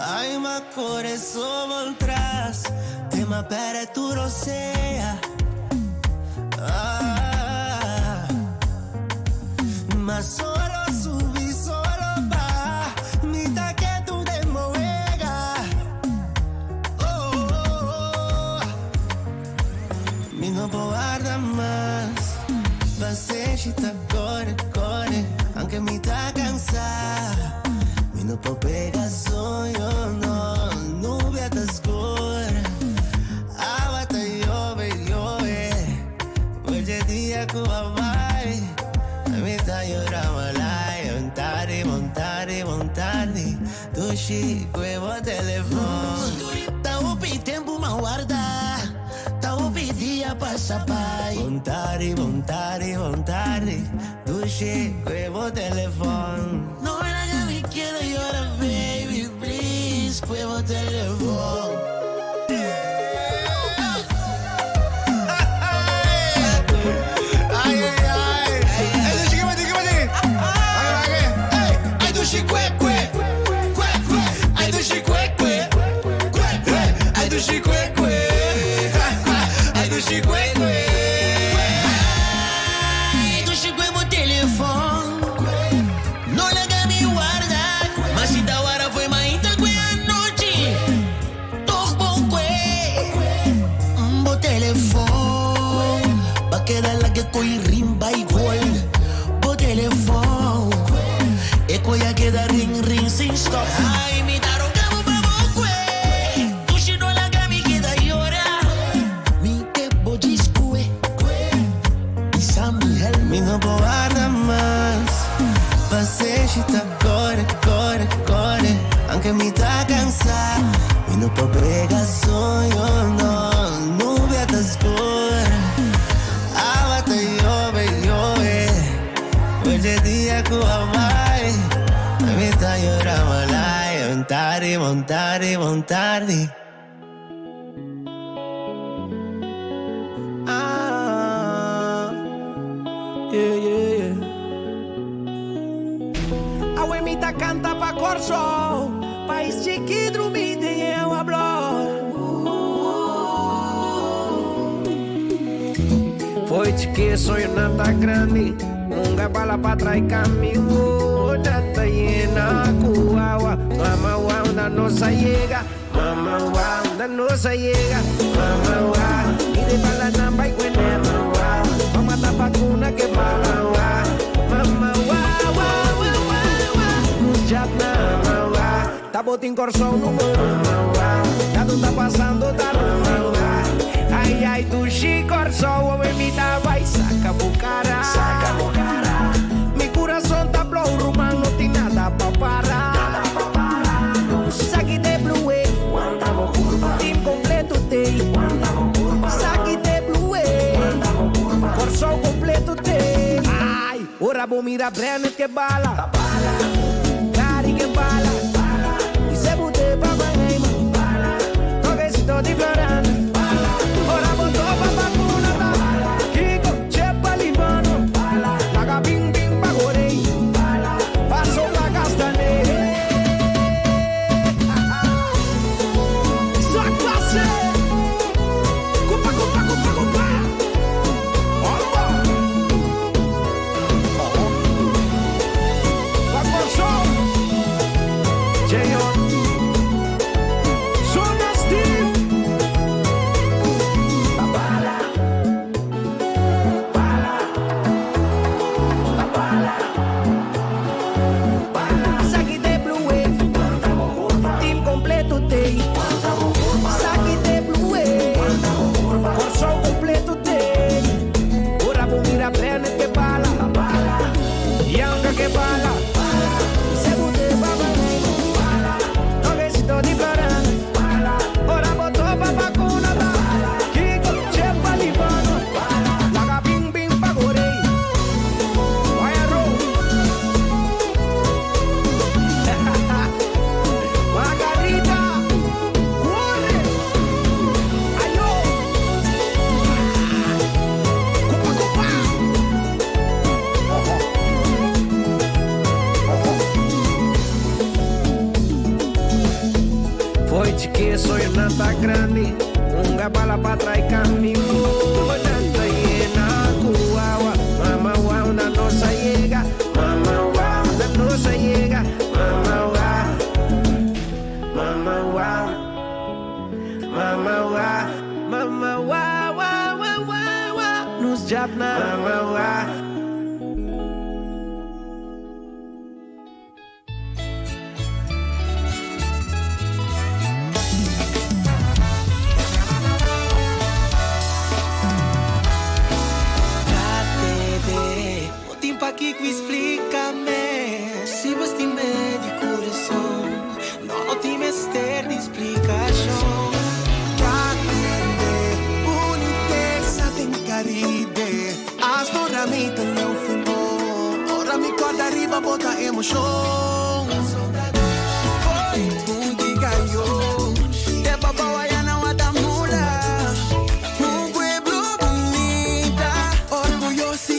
Ai, ma core so tras, te ma pere tu rosea. Ah, ma solo subi, solo va, mi ta que tu te movega. Oh, oh, oh. Mi no puedo guardar más. Pasecita corre, corre, aunque mi ta cansada. Mi no puedo pegar sueño, no, nubia te oscura. Agua te llueve, llueve. Oye día Cuba vai. Mi ta llora malai, montari, montari, montari. Dushi, cuevo telefone. Ta hopi tempo m'a warda. Ta hopi dia pasa bai. Montari, montari, montari. Dushi, cuevo telefone. No laga mi keda yora, baby, please. Kue bo telefon. Ai, ai, ai. Ai, dushi, que bati, que bati. Vai, vai, vai. Ai, dushi, que, que. Que, que. Ai, dushi, que, que. Que, que. Ai, dushi, que, que. Ai, dushi, que, que. Ai, dushi, kue bo telefon. No laga mi warda. Ma si ta warda fo'i mainta te anochi. Toch bo kue. Bo telefon. B'a keda laga koi ring bai gol. Bo telefon. E koi a keda ring ring sin stop. Ai, mi ta roga bo pa bo kue. Dushi no laga mi keda yora. Mi ke bo djis kue. Bisa mi help. Mi no por warda mas. Pasecita core, core, core. Aunque mi ta cansa. Mi no por pega sueño, no. Nubia ta oscura. Awa ta yobe, yobe. Oye dia Cuba vai. Mi ta yora malai. Montari, montari, montari. Ah, yeah. Awe mi ta kanta pa Kòrsou, pais chikí drumí den awa blou. Fo'i chikí soño ta grandi, hunga bala pa tra'i kaminda, nan ta yena ku awa. Mama wak unda nos a yega, mama wak unda nos a yega, mama wak. Mira e balanan bai kuné, mama mama ta vakuna ku bala, wak. Mama wak, wak, wak, wak, wak. Mucha mama wak. Tabatin Kòrsou number mama wak. Tur ta pasando ta mama wak. Ai ai dushi Kòrsou, awe mi ta bai saka bo kara. Saka bo kara. Mi kurason ta blou, ruman no tin nada pa para. Nada pa para. Esaki ta Blue Wave. Team kompleto t'ei. Esaki ta Blue Wave. Kòrsou kompleto t'ei. Ai, ora bo mira Brennan ke bala. Gary ke bala. I Sebute pa Manheim. Toquecito di Florana. Ora bo topa vacuna ta. Kiko, Chepa Livano. Laga bing bing pa Gorei. Paso pa Castane. Zak pase. Kupa, kupa, kupa, kupa. Opa. Pa Kòrsou. Foi chiki soy nata grande. Unga bala pa trai caminho. Nanta llena kuawa. Mama wa una no se llega. Mama wa una no se llega. Mama wa. Mama wa. Mama wa. Mama wa wa wa wa wa. Nos japna. Mama wa. KTD, o tempo aqui que explica-me. Se você de coração, não tem mistério de explicação. KTD, boniteza tem Caribe. As dona mita não fumou. Ora me corda arriba, bota emoção. Foi um ganhou. Te baba ya não mula. Um pueblo bonita, orgulhoso.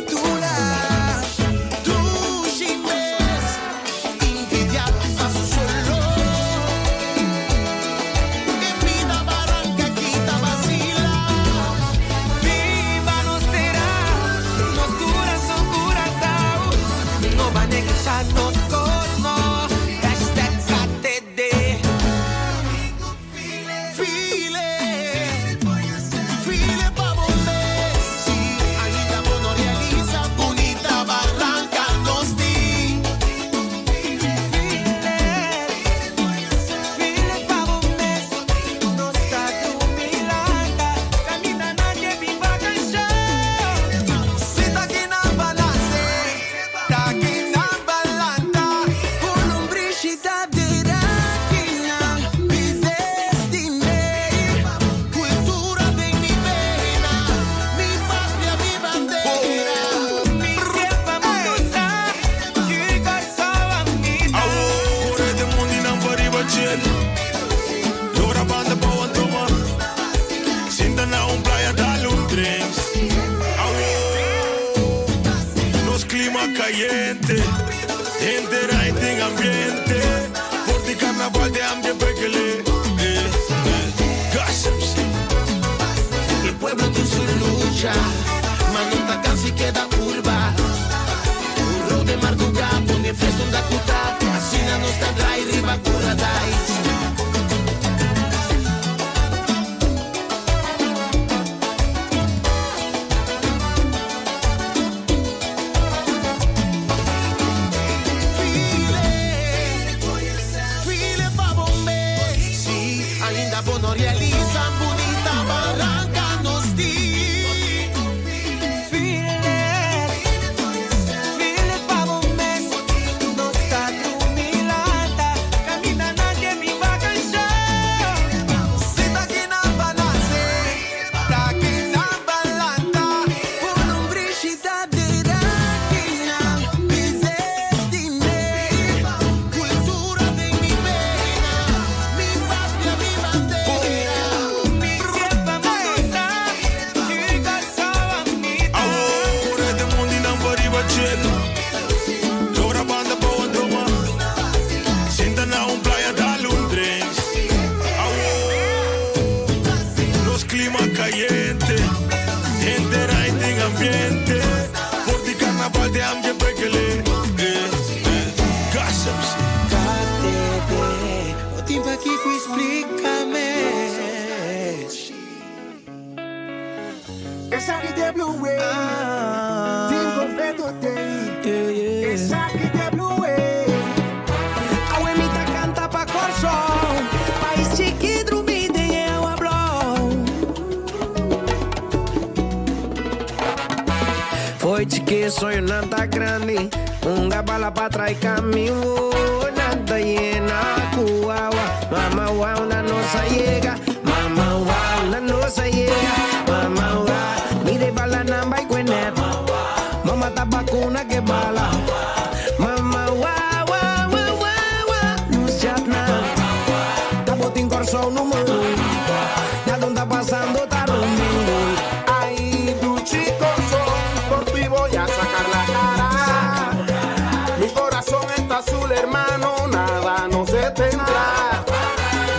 Azul, hermano, nada nos detendrá.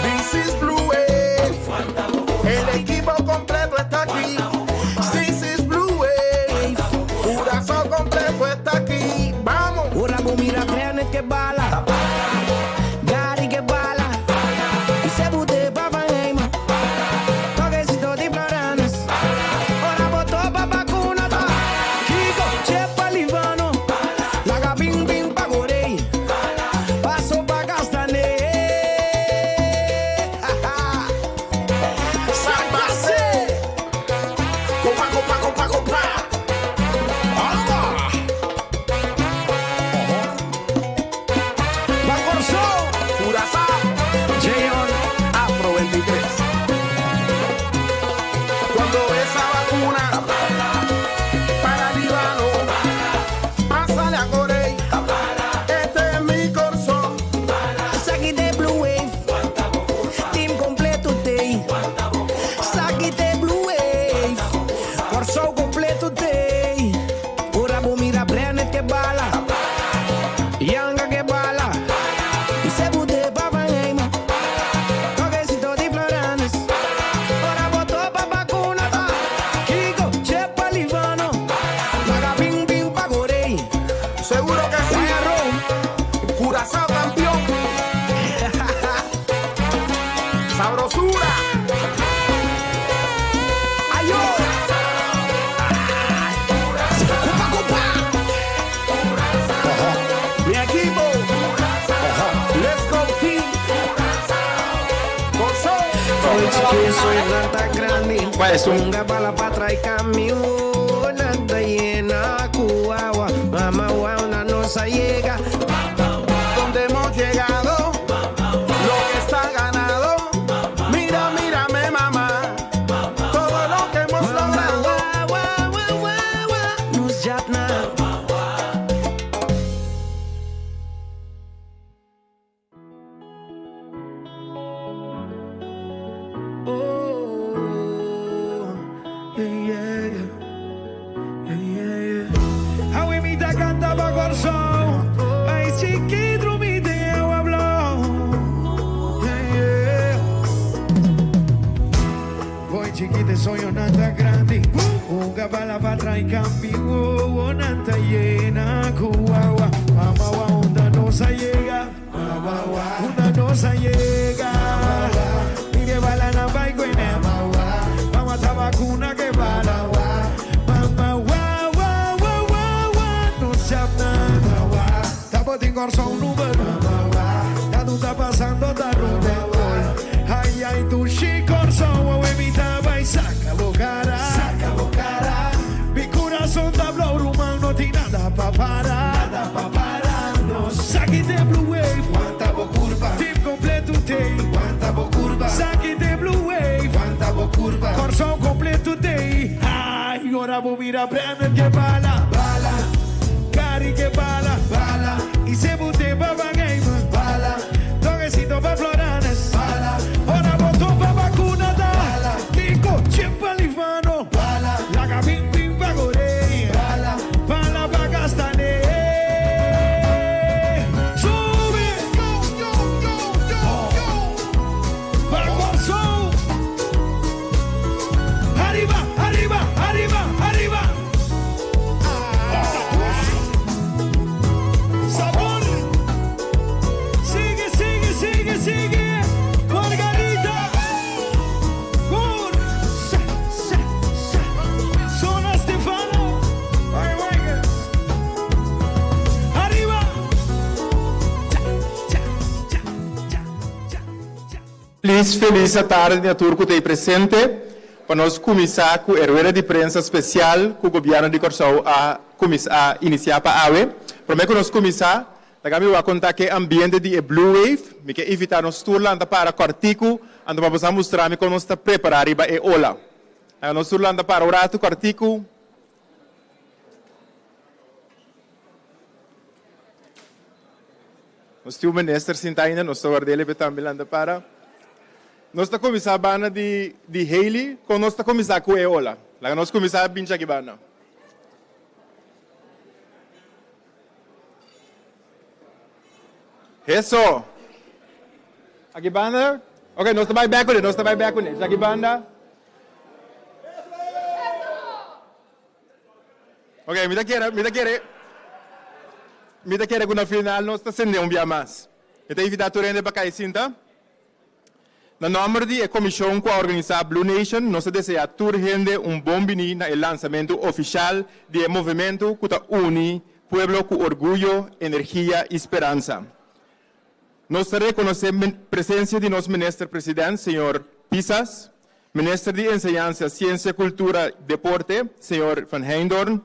This is blue. Kua esun? Please felis atardi na tur ku ta ei presente pa nos kuminsá ku e rueda di prensa spesial ku Gobièrnu di Kòrsou a kuminsá a inisiá pa awe. Promé ku nos kuminsá, laga mi wak konta ke ambiente di e Blue Wave. Mi ke invitá nos tur lanta para kòrtiku anto pa boso a mustra mi kon nos ta prepará riba e ola. Laga nos tur lanta para un ratu kòrtiku. Nos tin un minister sinta ainda, nos ta ward'el e tambe lanta para. Nos ta kuminsá banda di di Hailey, kon nos ta kuminsá ku e ola? Laga nos kuminsá bincha aki banda. Heso! Aki banda? Ok, nos ta bai bèk kuné, nos ta bai bèk kuné. Aki banda. Ok, mi ta kere, mi ta kere, mi ta kere ku na final nos ta sende un bia mas. Mi ta invitá tur hende pa kai sinta. Na nòmber di e komishon ku a organisá Blue Nation, nos ta deseá tur hende un bon biní na e lansamentu ofishal di e movementu ku ta uni pueblo ku orguyo, energia i speransa. Nos ta rekonosé presensia di nos Minister President, señor Pisas, Minister di Enseñansa, Siensia, Kultura, Deporte, señor Van Heydoorn,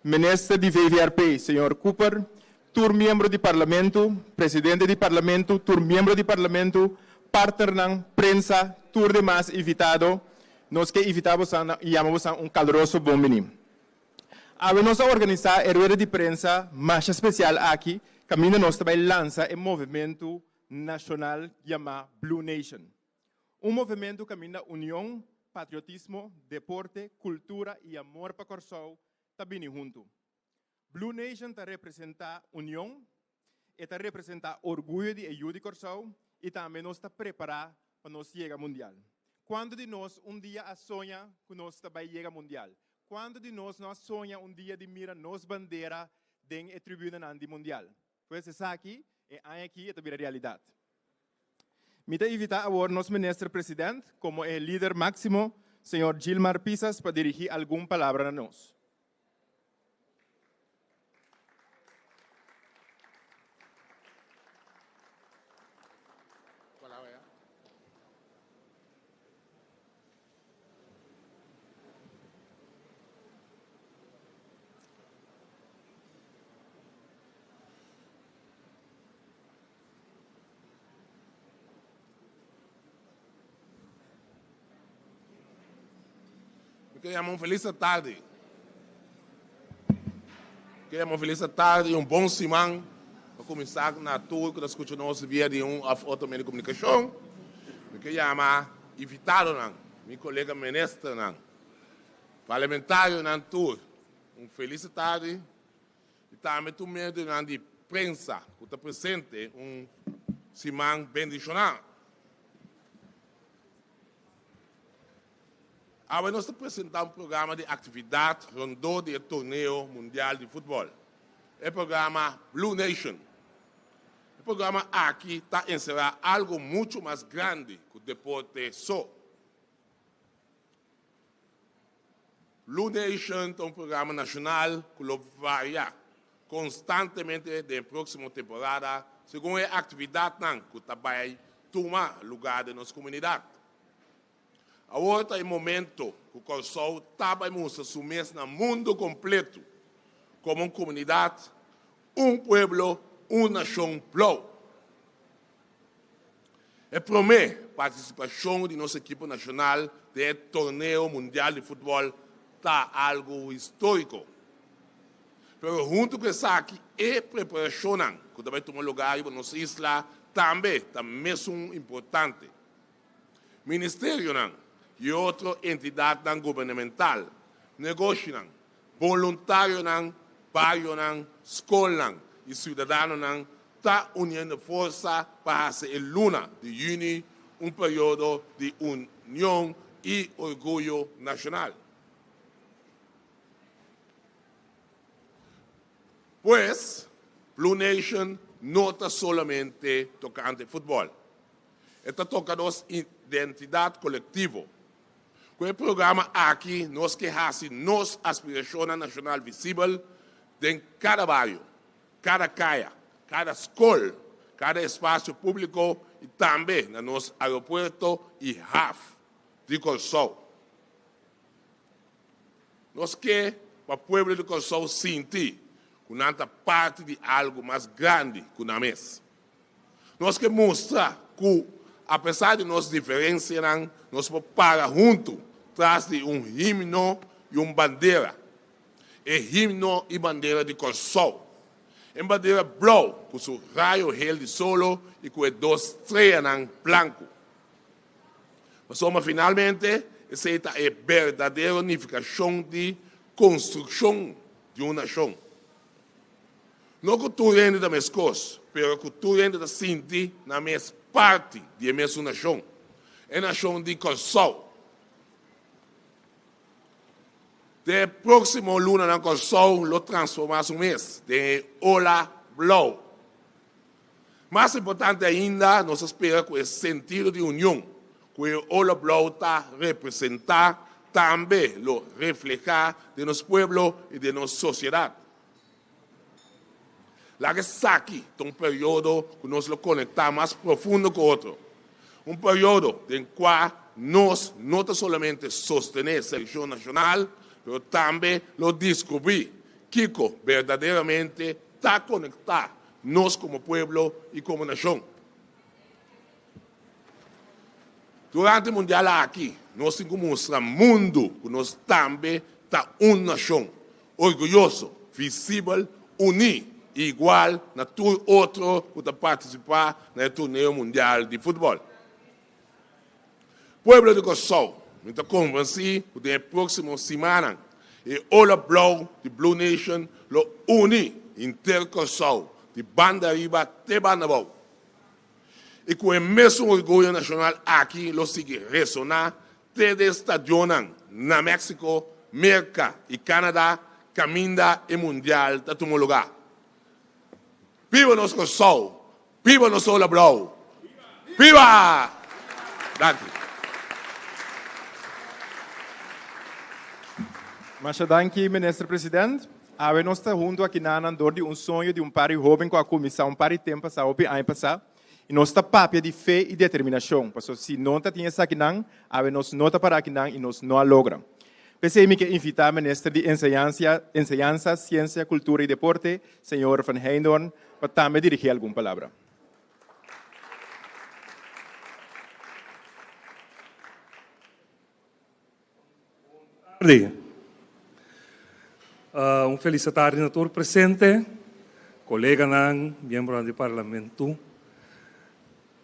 Minister di VVRP, señor Cooper, tur miembro di Parlamento, Presidente di Parlamento, tur miembro di Parlamento, partnernan, prensa, tur demas invitado, nos ke invitá bosan i yama bosan un kaluroso bon biní. Awe nos a organisá e rueda di prensa masha spesial aki kaminda nos ta bai lansa e movementu nashonal yamá Blue Nation. Un movementu kaminda union, patriotismo, deporte, kultura i amor pa Kòrsou ta bini huntu. Blue Nation ta representá union, e ta representá orguyo di e yu di Kòrsou i tambe nos ta prepará pa nos yega mundial. Kuantu di nos un dia a soña ku nos ta bai yega mundial? Kuantu di nos no a soña un dia di mira nos bandera den e tribunanan di mundial? Pues esaki, e aña aki e ta bira realidat. Mi ta invitá awor nos Minister President komo e lider máksimo, señor Gilmar Pisas pa dirigí algun palabra na nos. Mi ke yama un felis atardi. Mi ke yama un felis atardi i un bon siman pa kuminsá na tur ku ta skucha nos via di un òf otro medio di komunikashon. Mi ke yama invitadonan, mi kolega ministernan, parlamentarionan tur un felis atardi i tambe tur medionan di prensa ku ta presente un siman bendishoná. Awe nos ta presenta un programa di actividad rondó di e torneo mundial di futbol, e programa Blue Nation. E programa aki ta encerá algo mucho mas grandi cu deporte so. Blue Nation ta un programa nacional cu lo varia constantemente den e proximo temporada segun e actividadnan cu ta bay tuma lugar den nos comunidad. Awor ta e momento ku Kòrsou ta bai mustra su mes na mundu kompletu komo un komunidat, un pueblo, un nashon blou. E promé partisipashon di nos ekipo nashonal den e torneo mundial di futbòl ta algu históriko. Pero huntu ku esaki e preparashonnan ku ta bai tuma lugá riba nos isla tambe ta mesun importante. Ministerionan y otro entidadnan gubernamental, negoshinan, boluntarionan, barionan, scolnan y ciudadanonan ta uniendo forsa pa haci e luna di juni un periodo di union y orguyo nacional. Pues, Blue Nation no ta solamente tocante futbol. E ta toka nos identidat kolektivo. Ku e programa aki nos ke hasi nos aspirashonnan nashonal visibel den kada bario, kada kaya, kada skol, kada espasio públiko i tambe na nos aeropuerto i haf di Kòrsou. Nos ke pa pueblo di Kòrsou sinti ku nan ta parti di algu mas grandi ku nan mes. Nos ke mustra ku, apesar di nos diferensianan, nos por para huntu tras di un himno i un bandera, e himno i bandera di Kòrsou. E bandera blou ku su rayo hel di solo i ku e dos streanan blanku. Pasobra finalmente esei ta e berdadero nifikashon di konstrukshon di un nashon. No ku tur hende ta meskos, pero ku tur hende ta sinti nan mes parti di e mesun nashon, e nashon di Kòrsou. Den e próksimo lunanan Kòrsou lo transformá su mes den e ola blou. Mas importante ainda, nos ta spera ku e sentido di union ku e ola blou ta representá tambe lo reflehá den nos pueblo i den nos sosiedat. Laga esaki ta un periodo ku nos lo konektá mas profundo ku otro, un periodo den kua nos no ta solamente sostené selekshon nashonal, pero tambe lo diskubrí kiko berdaderamente ta konektá nos komo pueblo i komo nashon. Durante Mundial aki, nos tin ku mustra mundu ku nos tambe ta un nashon orguyoso, visibel, uní i igual na tur otro ku ta partisipá na e torneo mundial di futbòl. Pueblo di Kòrsou, mi ta konvensí ku den e próksimo simannan e ola blou di Blue Nation lo uni henter Kòrsou di banda ariba te banda abou. I ku e mesun orguyo nashonal aki lo sigui resoná te den stadionnan na Mexico, Merka i Canada kaminda e mundial ta tuma lugá. Biba nos Kòrsou! Biba nos Ola Blou! Biba! Danki. Masha danki Minister President. Awe nos ta huntu akinanan dor di un soño di un par di hoben ku a kuminsá un par di tempu pasá, hopi aña pasá, i nos ta papia di fe i determinashon, pasobra si no ta tin esakinan, awe nos no ta para akinan i nos no a logra. P'esei mi ke invitá Minister di Enseñansia, Enseñansa, Siensia, Kultura i Deporte, señor Van Heydoorn, pa tambe dirigí algun palabra. Un Tardi. Un felis tardi na tur presente, coleganan, miembronan di Parlamento.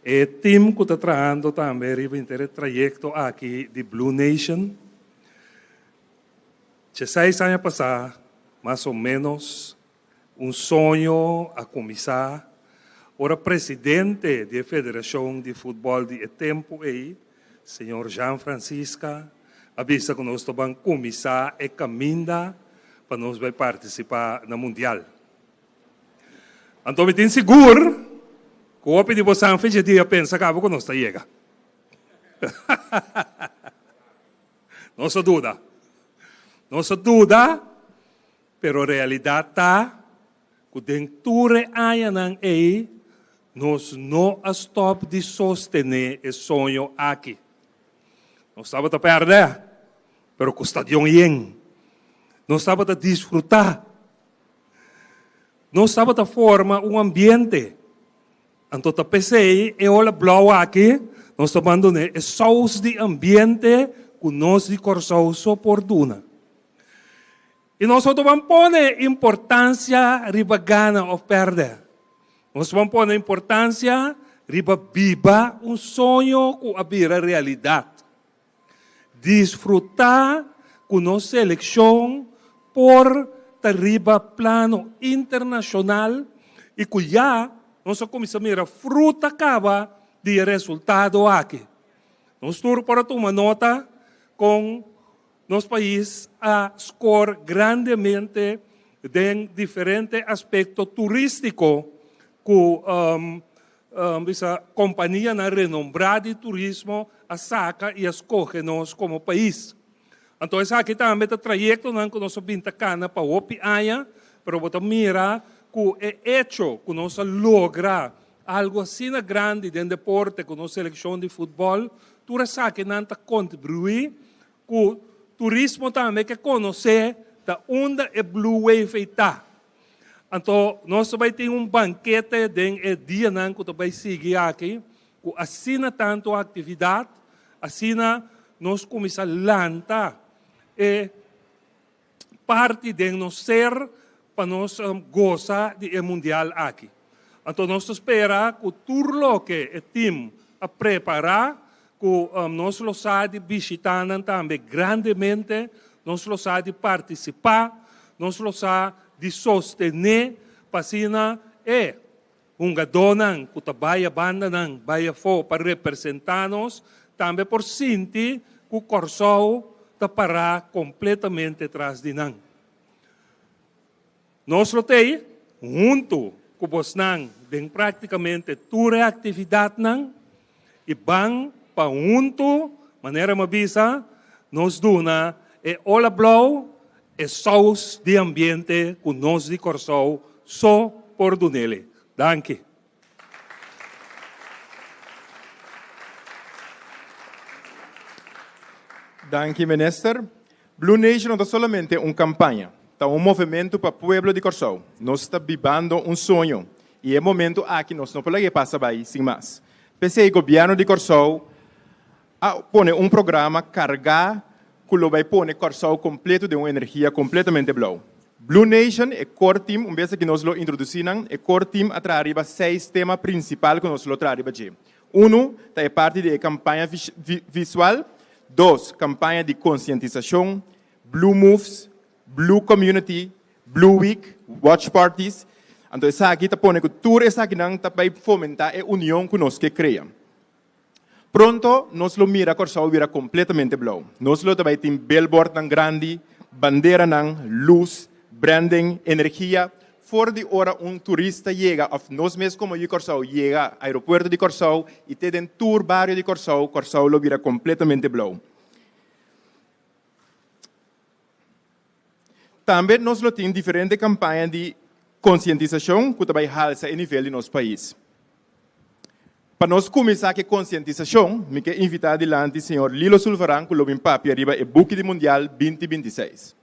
E team cu ta trahando tambe riba henter e trayecto aki di Blue Nation. Dieseis aña pasa, mas o menos, un soño a cuminsa ora presidente di e federacion di futbol di e tempo ey, señor Jean Francisca, a bisa cu nos ta ban cuminsa e caminda pa nos bay participa na Mundial. Anto mi tin sigur cu hopi di bosan fecha dia pensa caba cu nos ta yega. Nos a duda. Nos a duda, pero realidad ta cu den tur e añanan ey nos no a stop di sostene e soño aki. Nos tabata perde, pero cu stadion yen. Nos tabata disfruta. Nos tabata forma un ambiente. Anto ta p'esei e ola blou aki nos ta bandone e sous di ambiente ku nos di Kòrsou so por duna. I nos no ta ban pone importansia riba gana òf pèrdè. Nos ta ban pone importansia riba biba un soño ku a bira realidat. Disfrutá ku nos selekshon por ta riba plano internashonal i ku ya nos a kuminsá mira fruta kaba di e resultado aki. Nos tur por a tuma nota kon nos pais a skor grandemente den diferente aspekto turístiko ku bisa kompanianan renombrá di turismo a saka i a skohe nos komo pais. Anto esaki tambe ta trayektonan ku nos a bin ta kana pa hopi aña, pero bo ta mira ku e echo ku nos a logra algu asina grandi den deporte ku nos selekshon di futbòl, tur esakinan ta kontribuí ku turismo tambe ke konosé ta unda e Blue Wave ei ta. Anto nos ta bai tin un bankete den e dianan ku ta bai sigui aki, ku asina tantu aktividat, asina nos kuminsá lanta e parti den nos ser pa nos gosa di e mundial aki. Anto nos ta spera ku tur loke e tim a prepará, ku nos lo sa di bishitá nan tambe grandemente, nos lo sa di partisipá, nos lo sa di sostené pa asina e hungadónan ku ta bai a bandanan bai afó pa representá nos tambe por sinti ku Kòrsou ta pará kompletamente tras di nan. Nos lo t'ei huntu ku bosnan den práktikamente tur e aktividatnan i ban pa huntu, manera mi a bisa, nos duna e ola blou e sous di ambiente ku nos di Kòrsou so por dun'el. Danki. Danki Minister. Blue Nation no ta solamente un campaña, ta un movemento pa pueblo di Corsou. Nos ta bibando un soño y e momento aki nos no por laga e pasa bay sin mas. P'esey Gobierno di Corsou a pone un programa carga cu lo bay pone Corsou completo den un energia completamente blauw. Blue Nation, e core team, un bes aki nos lo introduci nan, e core team a traha riba seis tema principal cu nos lo traha riba dje. Uno ta e parti di e campaña visual, dos, campaña di concientisacion, Blue Moves, Blue Community, Blue Week, Watch Parties. Anto esaki ta pone cu tur esakinan ta bay fomenta e union cu nos ke crea. Pronto nos lo mira Kòrsou bira kompletamente blou. Nos lo ta bai tin billboardnan grandi, banderanan, lus, branding, energia. For di ora un turista yega òf nos mes komo yu Kòrsou yega aeropuerto di Kòrsou i te den tur bario di Kòrsou, Kòrsou lo bira kompletamente blou. Tambe nos lo tin diferente kampaña di konsientisashon ku ta bai halsa e nivel di nos pais. Pa nos kuminsá ku e konsientisashon, mi ke invitá dilanti señor Lilo Sulvaran ku lo bin papia riba e buki di Mundial binti 26.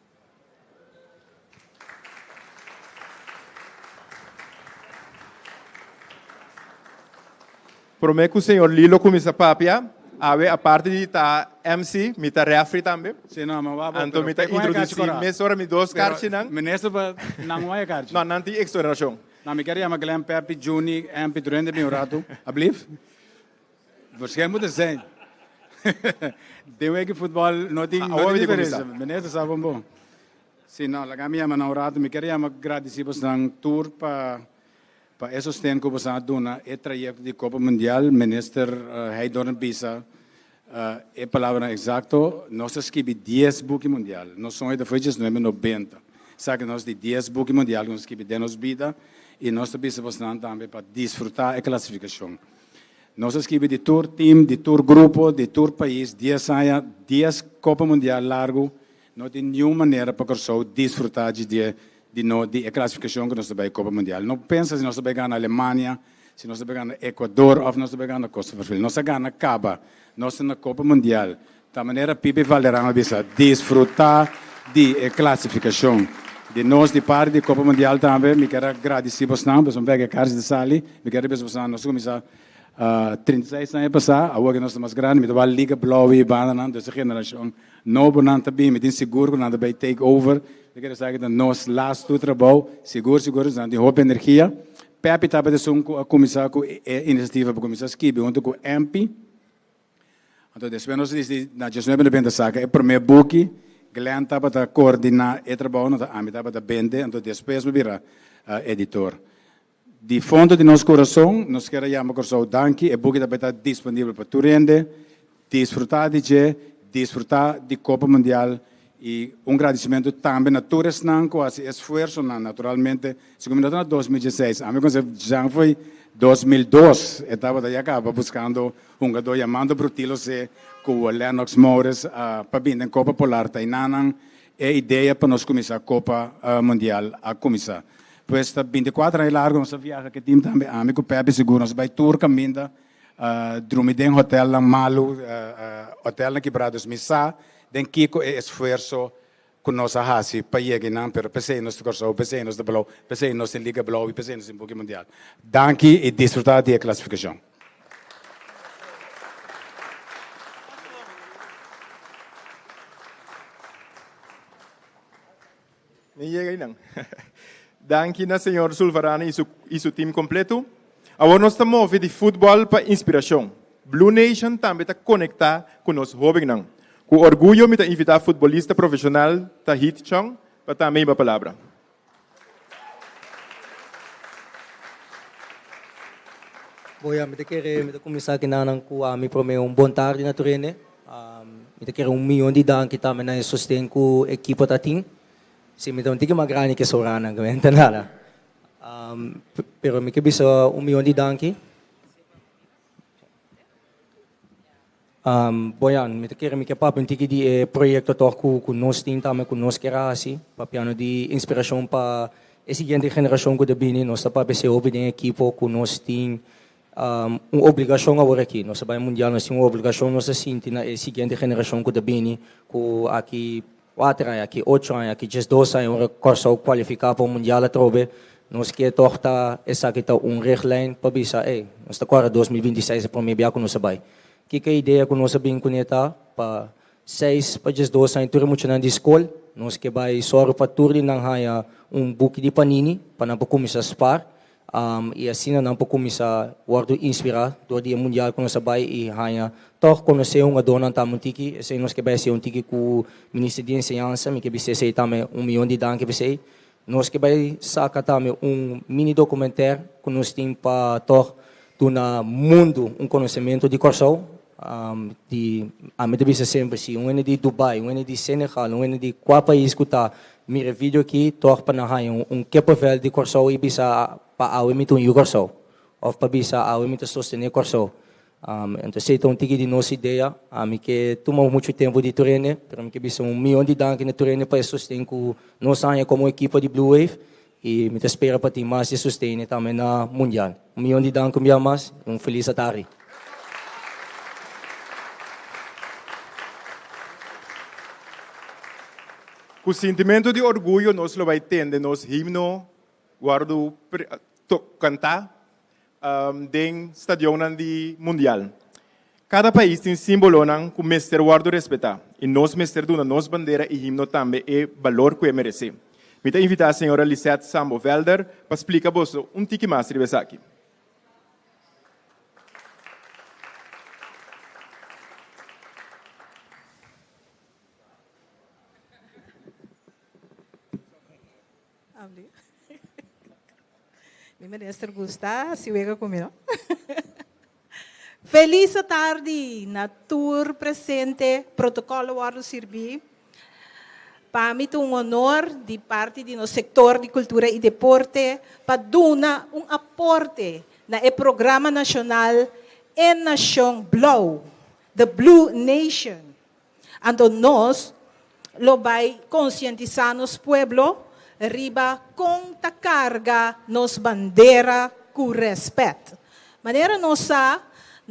Promé ku señor Lilo kuminsá papia, Awe aparte di ta MC, mi ta referee tambe. Si no, ma wak bo. Anto mi ta introduci mesora mi dos karchinan. Minister pa nan waya karchi? No, nan tin exoneracion. No, mi kier yama Glenn, Peppy, Juni, MP tur hende bin un ratu. Ablief? Verschil moet er zijn. Den weki futbol no tin no tin diferencia. Minister sa bon bon. Si no, laga mi yama nan un ratu. Mi kier yama gradici bosnan tur pa Pa e sosten ku boso a duna e trayekto di Kopa Mundial, Minister Heidorn bisa e palabranan eksakto, Nos a skibi dies buki mundial. Nos soño ta foi diesnuebe nobenta. Esaki nos di dies buki mundial ku nos skibi den nos bida i nos ta bisa bosnan tambe pa disfrutá e klasifikashon. Nos a skibi di tur tim, di tur grupo, di tur pais, dies aña, dies Kopa Mundial largu. No tin niun manera pa Kòrsou disfrutá dje dia di no di e klasifikashon ku nos ta bai Kopa Mundial. No pensa si nos ta bai gana Alemania, si nos ta bai gana Ecuador òf nos ta bai gana Costa Marfil. Nos a gana kaba. Nos ta na Kopa Mundial. Ta manera Pipi Valderrama a bisa, disfrutá di e klasifikashon. Di nos di parti di Kopa Mundial tambe mi kier a gradisí bosnan, pasobra mi pega e karchi ta sali, mi kier a bisa bosnan nos a kuminsá 36 aña pasá, awor ke nos ta mas grandi, mi ta wak Liga Blou i bandanan, dus e generashon nobo nan ta bin, mi tin sigur ku nan ta bai take over, mi kere sa ku ta nos lastu trabou, sigur sigur nan tin hopi energia. Peppy tabata esun ku a kuminsá ku e inisiativa pa kuminsá skibi huntu ku Empy. Anto despues nos a disidi na diesnuebe nobenta saka e promé buki, Glenn tabata koordiná e trabou, anto ami tabata bende, anto despues mi bira editor. Di fondo di nos kurason, nos kier a yama Kòrsou danki. E buki ta bai ta disponibel pa tur hende. Disfrutá di dje, disfrutá di Kopa Mundial i un gradisimentu tambe na tur esnan ku hasi esfuersonan. Naturalmente, segun mi no ta na 2016, ami konsé Jean foi 2002, e tabata ya kaba buskando hungadó yamando Brutilo C. ku Lennox Mores pa bini den Kopa Polar. Ta enanan e idea pa nos kuminsá Kopa Mundial a kuminsá. Pues ta binticuater aña largo nos a viaha ku e team tambe, ami ku Pepe sigur nos a bai tur kaminda, drumi den hotelnan malu, hotelnan kibrá, dus mi sa den kiko e esfuerso ku nos a hasi pa yega einan, pero p'esei nos ta Kòrsou, p'esei nos ta blou, p'esei nos tin Liga Blou i p'esei nos tin Buki Mundial. Danki i disfrutá di e klasifikashon. Mi yega einan. Danki na señor Sulvarani y su y su team completo. Awor nos ta move di futbol pa inspiracion. Blue Nation tambe ta conecta cu nos hobennan. Cu orguyo mi ta invita futbolista profesional Tahith Chong pa tambe hiba palabra. Boya, mi ta kere mi ta kuminsá kinanan ku ami promé un bon tardi na tur hende. Mi ta kere un miyon di danki tambe na e sosten ku ekipo ta tin. Si, mi ta un tiki mas grandi ke sobranan, ku mi ta nada. Pero mi ke bisa un miyon di danki. Boyan, mi ta kere mi ke papia un tiki di e proyekto tòg ku ku nos tin tambe ku nos kier a hasi, papiando di inspirashon pa e siguiente generashon ku ta bini. Nos ta papia esei hopi den ekipo ku nos tin un obligashon awor aki. Nos ta bai mundial, nos tin un obligashon, nos ta sinti na e siguiente generashon ku ta bini ku aki Kuater aña, aki ocho aña, aki diesdos aña ora Kòrsou kualifiká pa un mundial atrobe, nos ke tòg ta esaki ta un richtlijn pa bisa, ey, nos ta kòrda 2026 e promé bia ku nos a bai. Kiko e idea ku nos a bin kuné ta pa seis pa diesdos aña tur e muchanan di skol, nos ke bai sòru pa tur di nan haña un buki di panini pa nan por kuminsá spar I asina nan por kuminsá wòrdu inspirá dor di e mundial ku nos a bai i haña tòg konosé hungadónan tambe un tiki. Esei nos ke bai hasi un tiki ku Minister di Enseñansa. Mi ke bisa esei tambe un miyon di danki pa esei. Nos ke bai saka tambe un mini dokumentèr ku nos tin pa tòg duna mundu un konosementu di Kòrsou. Di ami ta bisa semper si un hende di Dubai, un hende di Senegal, un hende di kua pais ku ta mira e video aki tòg pa nan haña un kippenvel di Kòrsou i bisa pa awe mi ta un yu Kòrsou òf pa bisa awe mi ta sostené Kòrsou. Enton esei ta un tiki di nos idea. Ami ke tuma muchu tempu di tur hende pero mi ke bisa un miyon di danki na tur hende pa e sosten ku nos haña komo ekipo di Blue Wave i mi ta spera pa tin mas di sostene tambe na mundial. Un miyon di danki un bia mas i un felis atardi. Ku sintimentu di orguyo nos lo bai tende nos himno wòrdu kantá den stadionnan di mundial. Kada pais tin símbolonan ku mester wòrdu respetá i nos mester duna nos bandera i himno tambe e balor ku e meresé. Mi ta invitá señora Lisette Sambo Velder pa splika boso un tiki mas riba esaki. Mi minister gusta si wega ku mi, no? Felis atardi na tur presente, protokòl a wòrdu sirbí. Pa mi ta un honor di parti di nos sektor di kultura i deporte pa duna un aporte na e programa nashonal E Nashon Blou, The Blue Nation. Anto nos lo bai konsientisá nos pueblo riba kon ta karga nos bandera ku rèspèt. Manera nos sa,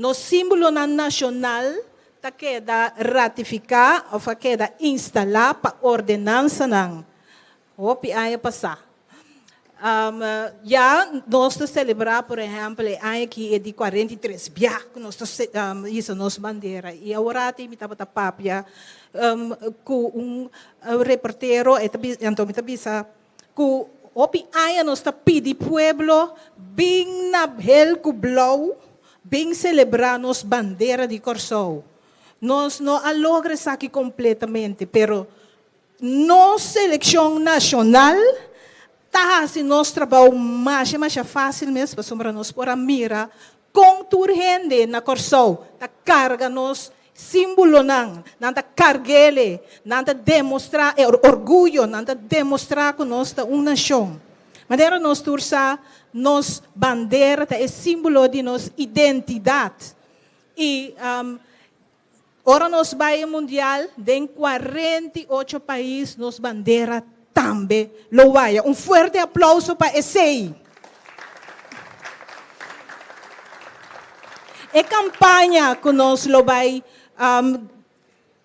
nos símbolonan nashonal ta keda ratifiká òf a keda instalá pa ordenansanan Hopi aña pasá. Ya nos ta selebrá, por ehèmpel, e aña aki e di 43 bia ku nos ta hisa nos bandera. I aworati mi tabata papia ku un reportero, e ta bisa, anto mi ta bisa ku hopi aña nos ta pidi pueblo bin na hel ku blou, bin selebrá nos bandera di Kòrsou. Nos no a logra esaki kompletamente, pero Nos selekshon nashonal ta hasi nos trabou masha masha fásil mes pasobra nos por a mira kon tur hende na Kòrsou ta karga nos símbolonan, nan ta karg'ele, nan ta demostrá e orguyo, nan ta demostrá ku nos ta un nashon. Manera nos tur sa, nos bandera ta e símbolo di nos identidat i Ora nos bai e mundial den 48 pais nos bandera tambe lo waya. Un fuerte aplauso pa esey. E campaña cu nos lo bai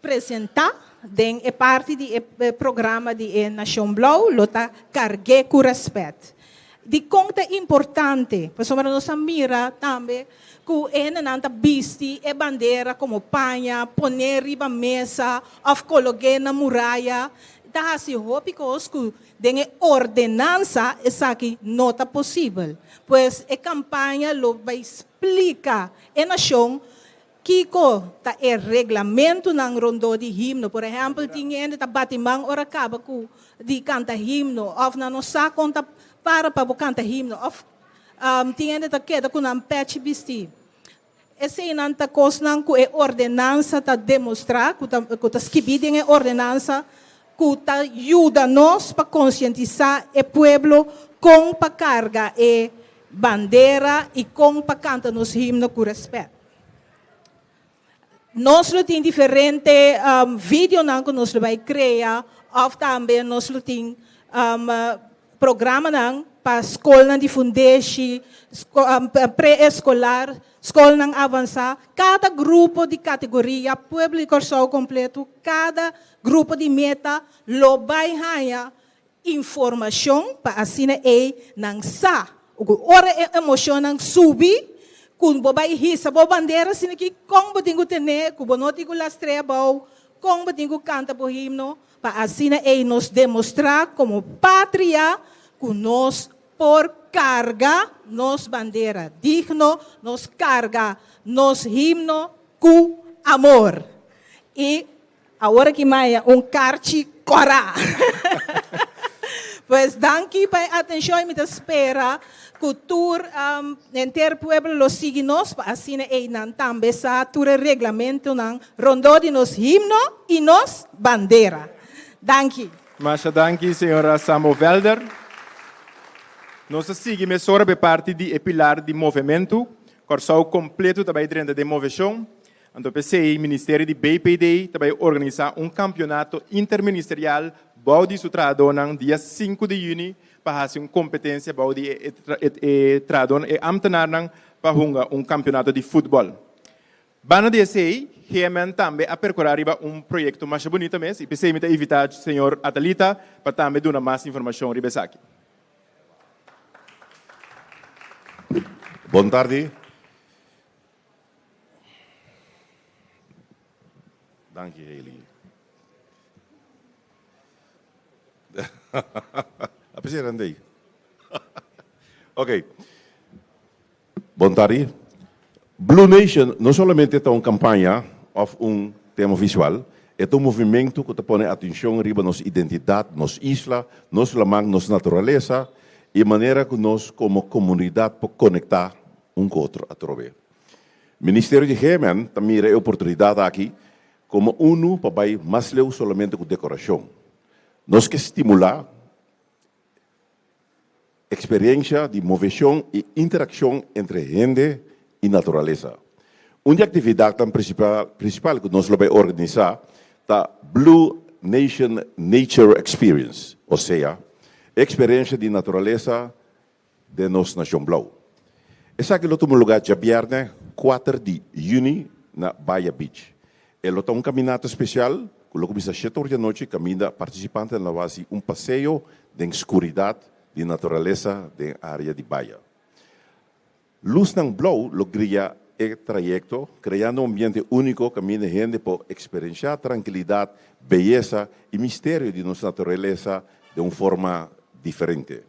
presenta den e parti di e programa di e Nacion Blauw lo ta Cargué cu Respet. Dikon ta importante? Pasobra nos a mira tambe ku e hendenan ta bisti e bandera komo paña, pon'é riba mesa òf kolog'é na muraya. Ta hasi hopi kos ku den e ordenansa esaki no ta posibel. Pues e kampaña lo bai splika e nashon Kiko ta e reglamentunan rondó di himno? Por ehèmpel, tin hende ta bati man ora kaba ku di kanta himno, òf nan no sa kon ta para pa bo kanta himno, òf tin hende ta keda ku nan pèchi bistí. Eseinan ta kosnan ku e ordenansa ta demostrá, ku ta ku ta skibí den e ordenansa, ku ta yuda nos pa konsientisá e pueblo kon pa karga e bandera i kon pa kanta nos himno ku rèspèt. Nos lo tin diferente videonan ku nos lo bai krea òf tambe nos lo tin programanan pa skolnan di fundeshi, pre-eskolar, skolnan avansá. Kada grupo di kategoria, pueblo di Kòrsou kompleto, kada grupo di meta lo bai haña informashon pa asina ei nan sa ku ora e emoshonnan subi ku bo bai hisa bo bandera asina ki kon bo tin ku tene ku bo no tin ku lastrea abou kon bo tin ku kanta bo himno pa asina ei nos demostrá komo patria ku nos por karga nos bandera digno nos karga nos himno ku amor i Awor aki maya un karchi kòrá. Pues danki pa e atenshon i mi ta spera ku tur henter pueblo lo sigui nos pa asina einan tambe sa tur e reglamentonan rondó di nos himno i nos bandera. Danki. Masha danki señora Sambo Velder. Nos ta sigui mesora pa e parti di e pilar di movementu. Kòrsou kompleto ta bai drenta den moveshon. Anto p'esei Ministerio di BPD ta bai organisá un kampionato interministerial bou di su trahadónan dia sinku di yüni pa hasi un kompetensia bou di e e trahadónan e ámtenarnan pa hunga un kampionato di futbòl. Banda di esei GMN tambe a perkurá riba un proyekto masha bunita mes i p'esei mi ta invitá señor Atalita pa tambe duna mas informashon riba esaki. Bon tardi. Danki Hailey. A pesar andei. Ok. Bon tardi. Blue Nation no solamente ta un campaña of un tema visual, e ta un movimento cu ta pone atencion riba nos identidad, nos isla, nos laman, nos naturalesa y e manera cu nos como comunidad por conecta un cu otro atrobe. Ministerio di GMN ta mira e oportunidad aki como unu pa bay mas leu solamente cu decoracion. Nos ke stimula Eksperiencia di moveshon i interakshon entre hende i naturalesa. Un di aktividatnan prinsipal ku nos lo bai organisá ta Blue Nation Nature Experience, osea, e eksperiencia di naturalesa den nos nashon blou. Esaki lo tuma lugá djabièrnè kuater di yüni na Baya Beach. E lo ta un kaminata spesial ku lo kuminsá shete or di anochi kaminda partisipantenan lo hasi un paseo den skuridat di naturalesa den área di baya. Lusnan blou lo gria e trayekto, kreando un ambiente úniko kaminda hende por eksperenshá trankilidat, beyesa i misterio di nos naturalesa den un forma diferente.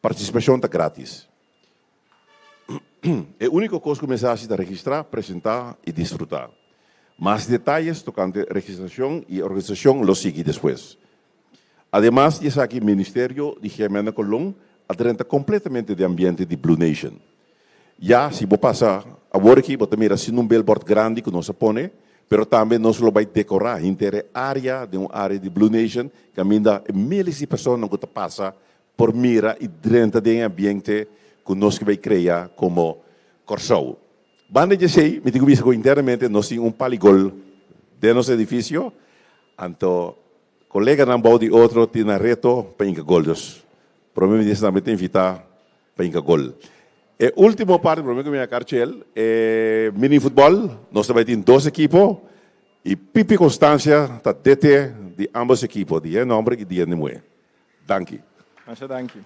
Partisipashon ta grátis. E úniko kos ku mester hasi ta registrá, presentá i disfrutá. Mas detayes tokante registrashon i organisashon lo sigui despues. Ademas di esaki Ministerio di Jimena Colón a drenta kompletamente den ambiente di Blue Nation. Ya si bo pasa awor aki bo ta mira asina un billboard grandi ku nos a pone, pero tambe nos lo bai dekorá henter e área den un área di Blue Nation kaminda e miles di personanan ku ta pasa por mira i drenta den e ambiente ku nos ke bai krea komo Kòrsou. Banda di esei, mi tin ku bisa ku internamente nos tin un paligol den nos edifisio, anto koleganan bou di otro tin nan reto pa hinka gol. Dus Prome Minister tambe ta invitá pa hinka gol. E último parti prome ku mi a karchel, e mini futbòl, nos ta bai tin dos ekipo i Pipi Constancia ta DT di ambos ekipo, di e nòmber i di e muhé. Danki. Masha danki.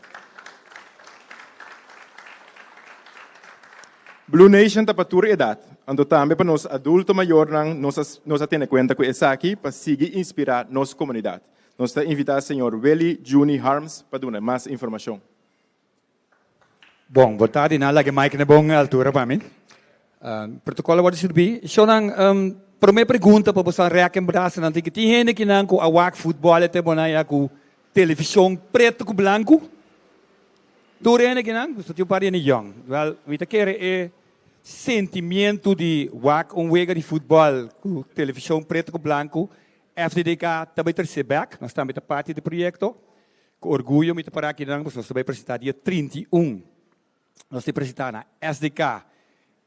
Blue Nation ta pa tur edat, anto tambe pa nos adulto mayornan nos a nos a tene kuenta ku esaki pa sigui inspirá nos komunidat. Nos ta invitá señor Willy Juni Harms pa duna mas informashon. Bon, bo ta di nan laga e mic na bon altura pa mi. Protocol a wòrdu sirbí. Shownan, promé pregunta pa boso rèk en brasanan tin ki tin hende kinan ku a wak futbòl e temponan ya ku televishon pretu ku blanku? Tur hende kinan? Boso tin un par di hende yòn. Wèl, mi ta kere e sentimiento di wak un wega di futbòl ku televishon pretu ku blanku, FDDK ta bai trese bèk. Nos tambe ta parti di e proyekto. Ku orguyo mi ta para aki nan pasobra nos ta bai presentá dia 31. Nos ta presentá na SDK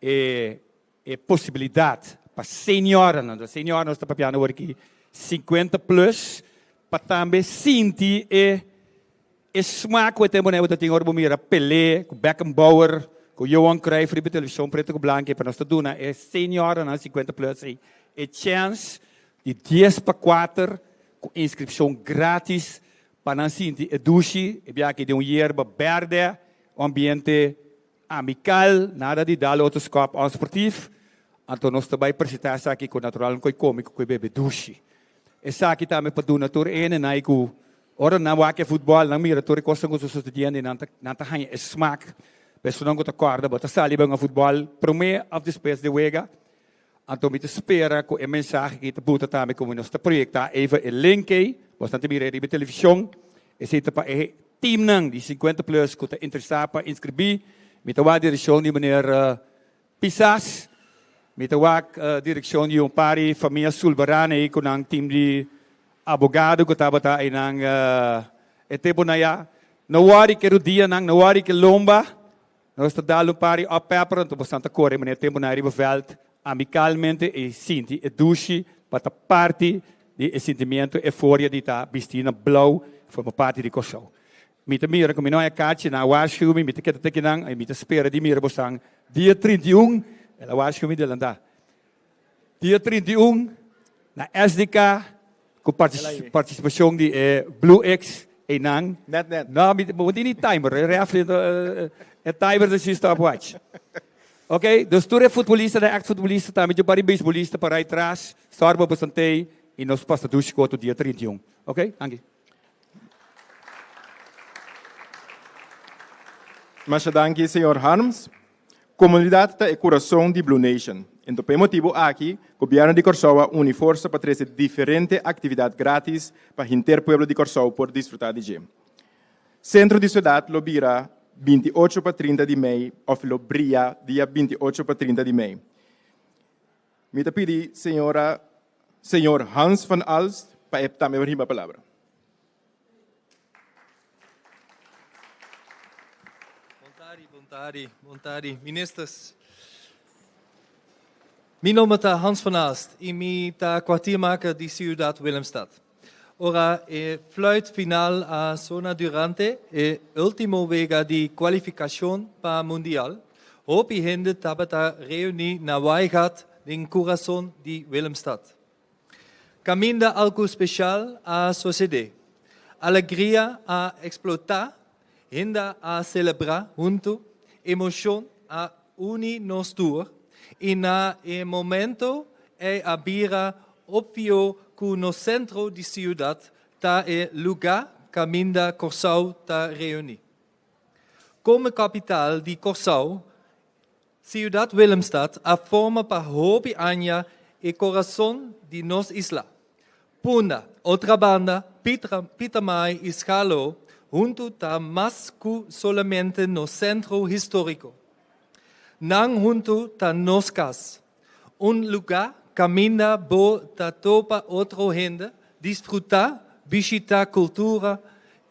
e e posibilidat pa seniornan, dus senior nos ta papiando awor aki 50 plus, pa tambe sinti e e smak ku e tempu nan bo ta tin ora bo mira Pelé ku Beckenbauer ku Johan Cruijff riba televishon pretu ku blanku pa nos ta duna e seniornan 50 plus ei e chèns di dies pa kuater Ku inskripshon gratis pa nan sinti e dushi, e biaha aki den un yerba bèrdè, un ambiente amikal, nada di dal otro skòp onsportief. Anto nos ta bai presentá esaki ku natural un koi komi ku koi bebe dushi. Esaki tambe pa duna tur hendenan ei ku ora nan wak e futbòl nan mira tur e kosnan ku ta sosediendo i nan ta nan ta haña e smak. Personan ku ta kòrda bo ta sali bai hunga futbòl promé òf despues di wega. Anto mi ta spera ku e mensahe aki ta buta tambe komo nos ta proyektá even e link ei, bosnan ta mira ei riba e televishon, esei ta pa e teamnan di 50 plus ku ta interesá pa inskribí. Mi ta wak direkshon di meneer Pisas, mi ta wak direkshon di un par di famia Sulbaran ei ku nan team di abogado ku tabata einan e tempunan ya. No wòri ku e rudianan, no wòri ku e lomba. Nos ta dal un par di op pepper anto bosan ta kore manera tempu nan riba veld amikalmente i sinti e dushi pa ta parti di e sentimiento euforia di ta bisti na blou forma parti di Kòrsou. Mi ta mira ku mi no haña kachi nan a waarschuw mi, mi ta keda teki nan i mi ta spera di mira bosan dia 31, el a waarschuw mi delantá. Dia 31 na SDK Ku partisipashon di e Blue X einan. Net net. No, mi bo tin ni timer. E refri e timer ta si stopwatch. Ok, dus tur e futbolistanan, ex futbolista tambe dje bari beisbolista para ai tras, sòrba bosantei i nos pasa dushi ku otro dia 31. Ok, danki. Masha danki señor Harms. Komunidat ta e kurason di Blue Nation. Ento pa e motibu aki, Gobièrnu di Kòrsou a uni forsa pa trese diferente aktividat gratis pa henter pueblo di Kòrsou por disfrutá di dje. Sentro di siudat lo bira 28 pa 30 di mei òf lo bria dia 28 pa 30 di mei. Mi ta pidi señora señor Hans van Aalst pa e tambe riba palabra. Bon tardi, bon tardi, bon tardi, ministers. Mi nomber ta Hans van Aalst y mi ta kwartiermaker di Ciudad Willemstad. Ora e fluit final a sona durante e ultimo wega di cualificacion pa Mundial, hopi hende tabata reuni na Waaigat den curason di Willemstad. Caminda algo special a socede. Alegria a explota, hende a celebra hunto, emocion a uni nos tur y na e momento ey a bira obvio cu nos centro di ciudad ta e luga caminda Corsou ta reuni. Como capital di Corsou, Ciudad Willemstad a forma pa hopi aña e corazon di nos isla. Punda, Otrabanda, Pietermaai y Scharloo hunto ta mas cu solamente nos centro historico. Nan hunto ta nos cas, un luga caminda bo ta topa otro hende, disfruta, bishita cultura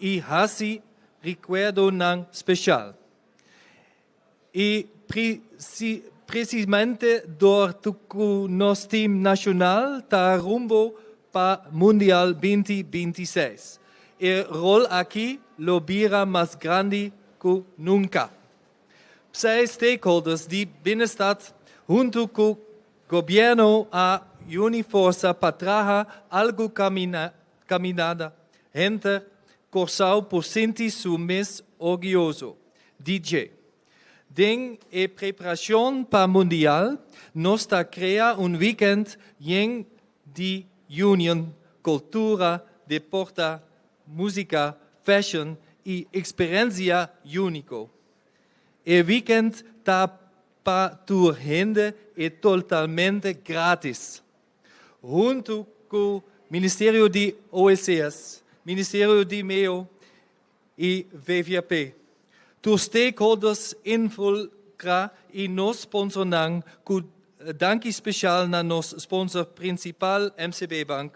y haci recuerdonan special. Y precisamente door cu nos team nacional ta rumbo pa Mundial 2026, e rol aki lo bira mas grandi cu nunca. P'esey stakeholders di binnenstad hunto cu gobierno a uni forsa pa traha algo caminda henter Corsou por sinti su mes orguyoso. DJ. Den e preparacion pa Mundial, nos ta crea un weekend yen di union, cultura, deporte, musica, fashion y experiencia unico. E weekend ta pa tur hende y totalmente gratis. Hunto cu Ministerio di OSS, Ministerio di MEO y VVP. Tur stakeholders involucra y nos sponsornan cu danki special na nos sponsor principal MCB Bank,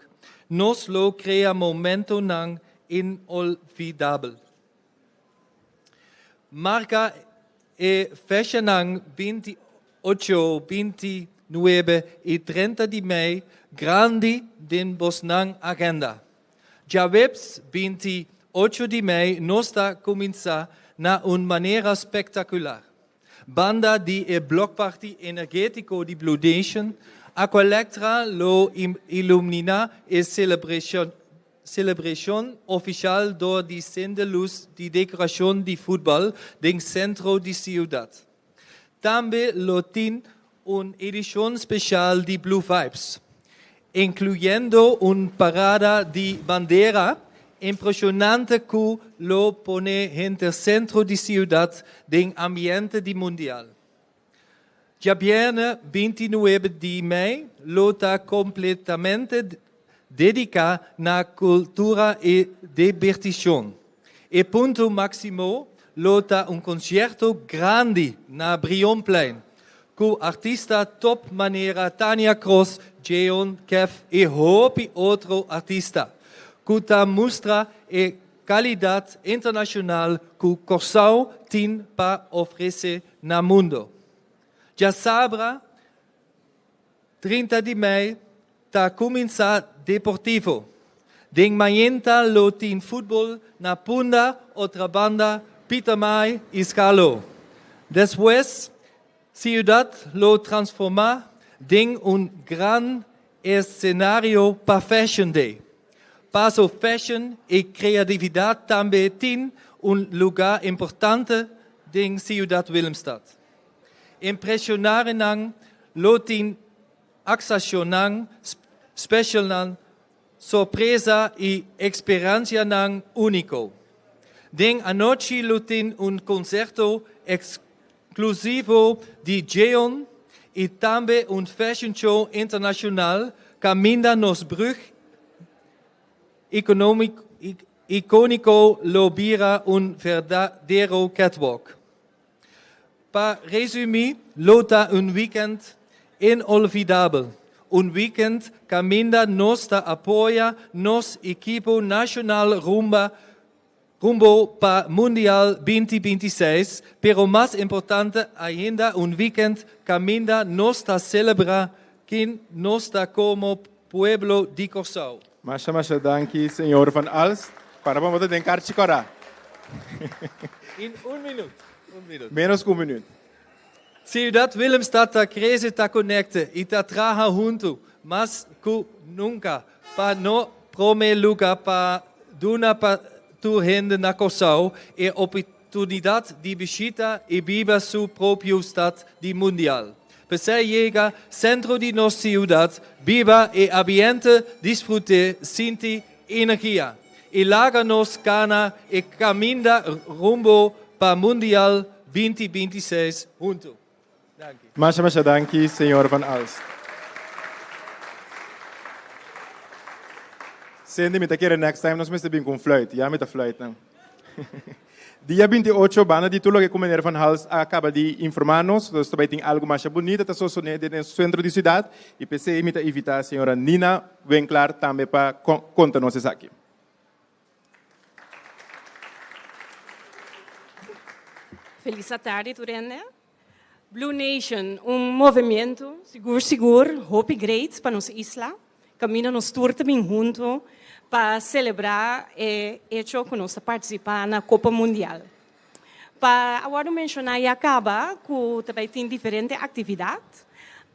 nos lo crea momentonan inolvidabel. Marca e fechanan 28, 29 y 30 di mei grandi den bosnan agenda. Djaweps 28 di mei nos ta cuminsa na un manera spectacular. Banda di e block party energetico di Blue Nation, Aqualectra lo ilumina e celebracion oficial door di cende luz di decoracion di futbol den centro di ciudad. Tambe lo tin un edicion special di Blue Vibes, incluyendo un parada di bandera impresionante cu lo pone henter centro di ciudad den ambiente di mundial. Diabierna 29 di mei lo ta completamente dedica na cultura y diberticion. E punto maximo lo ta un concierto grandi na Brionplein, cu artista top manera Tania Kross, Jeon, Kev y hopi otro artista, cu ta mustra e calidad internacional cu Corsou tin pa ofrece na mundo. Diasabra 30 di mei ta cuminsa deportivo. Den mainta lo tin futbol na Punda, Otrabanda, Pietermaai y Scharloo. Despues, ciudad lo transforma den un gran escenario pa Fashion Day. Paso fashion y creatividad tambe tin un lugar importante den Ciudad Willemstad. Impresioná nan lo tin akshonnan spesial, sorpresa i eksperensianan úniko. Den anochi lo tin un konserto eksklusivo di Jeon i tambe un fashion show internashonal kaminda nos brùg ikóniko lo bira un berdadero catwalk. Pa resumí, lo ta un weekend inolvidabel. Un weekend kaminda nos ta apoyá nos ekipo nashonal rumbo pa Mundial 2026, pero mas importante ainda, un weekend kaminda nos ta selebrá ken nos ta komo pueblo di Kòrsou. Masha masha danki, señor Van Alst. Para pa bo den karchi kòrá. In un minüt. Un minüt. Ménos ku un minüt. Siudat Willemstad ta krese, ta konektá i ta traha huntu, mas ku nunka, pa na promé lugá pa duna pa tur hende na Kòrsou e oportunidat di bishitá i biba su propio stat di mundial. P'esei yega sentro di nos siudat, biba e ambiente, disfrutá, sinti energia. I laga nos kana e kaminda rumbo pa Mundial 2026 huntu. Danki. Masha masha danki, señor Van Alst. Cindy, mi ta kere next time nos mester bin ku fluit. Ya mi ta fluit nan. Dia 28, banda di tur loke ku meneer Van Halst a kaba di informá nos, nos tambe tin algu mas bunita ta sosodé den sentro di siudat i p'esei mi ta invitá señora Nina Winklar tambe pa konta nos esaki. Felis tardi, tur hende. Blue Nation, un movementu, sigur sigur, hopi great pa nos isla. Kaminda nos tur tambe huntu pa selebrá e hecho ku nos ta partisipá na Kopa Mundial. Pa awor menshoná ya kaba ku tambe tin diferente aktividat.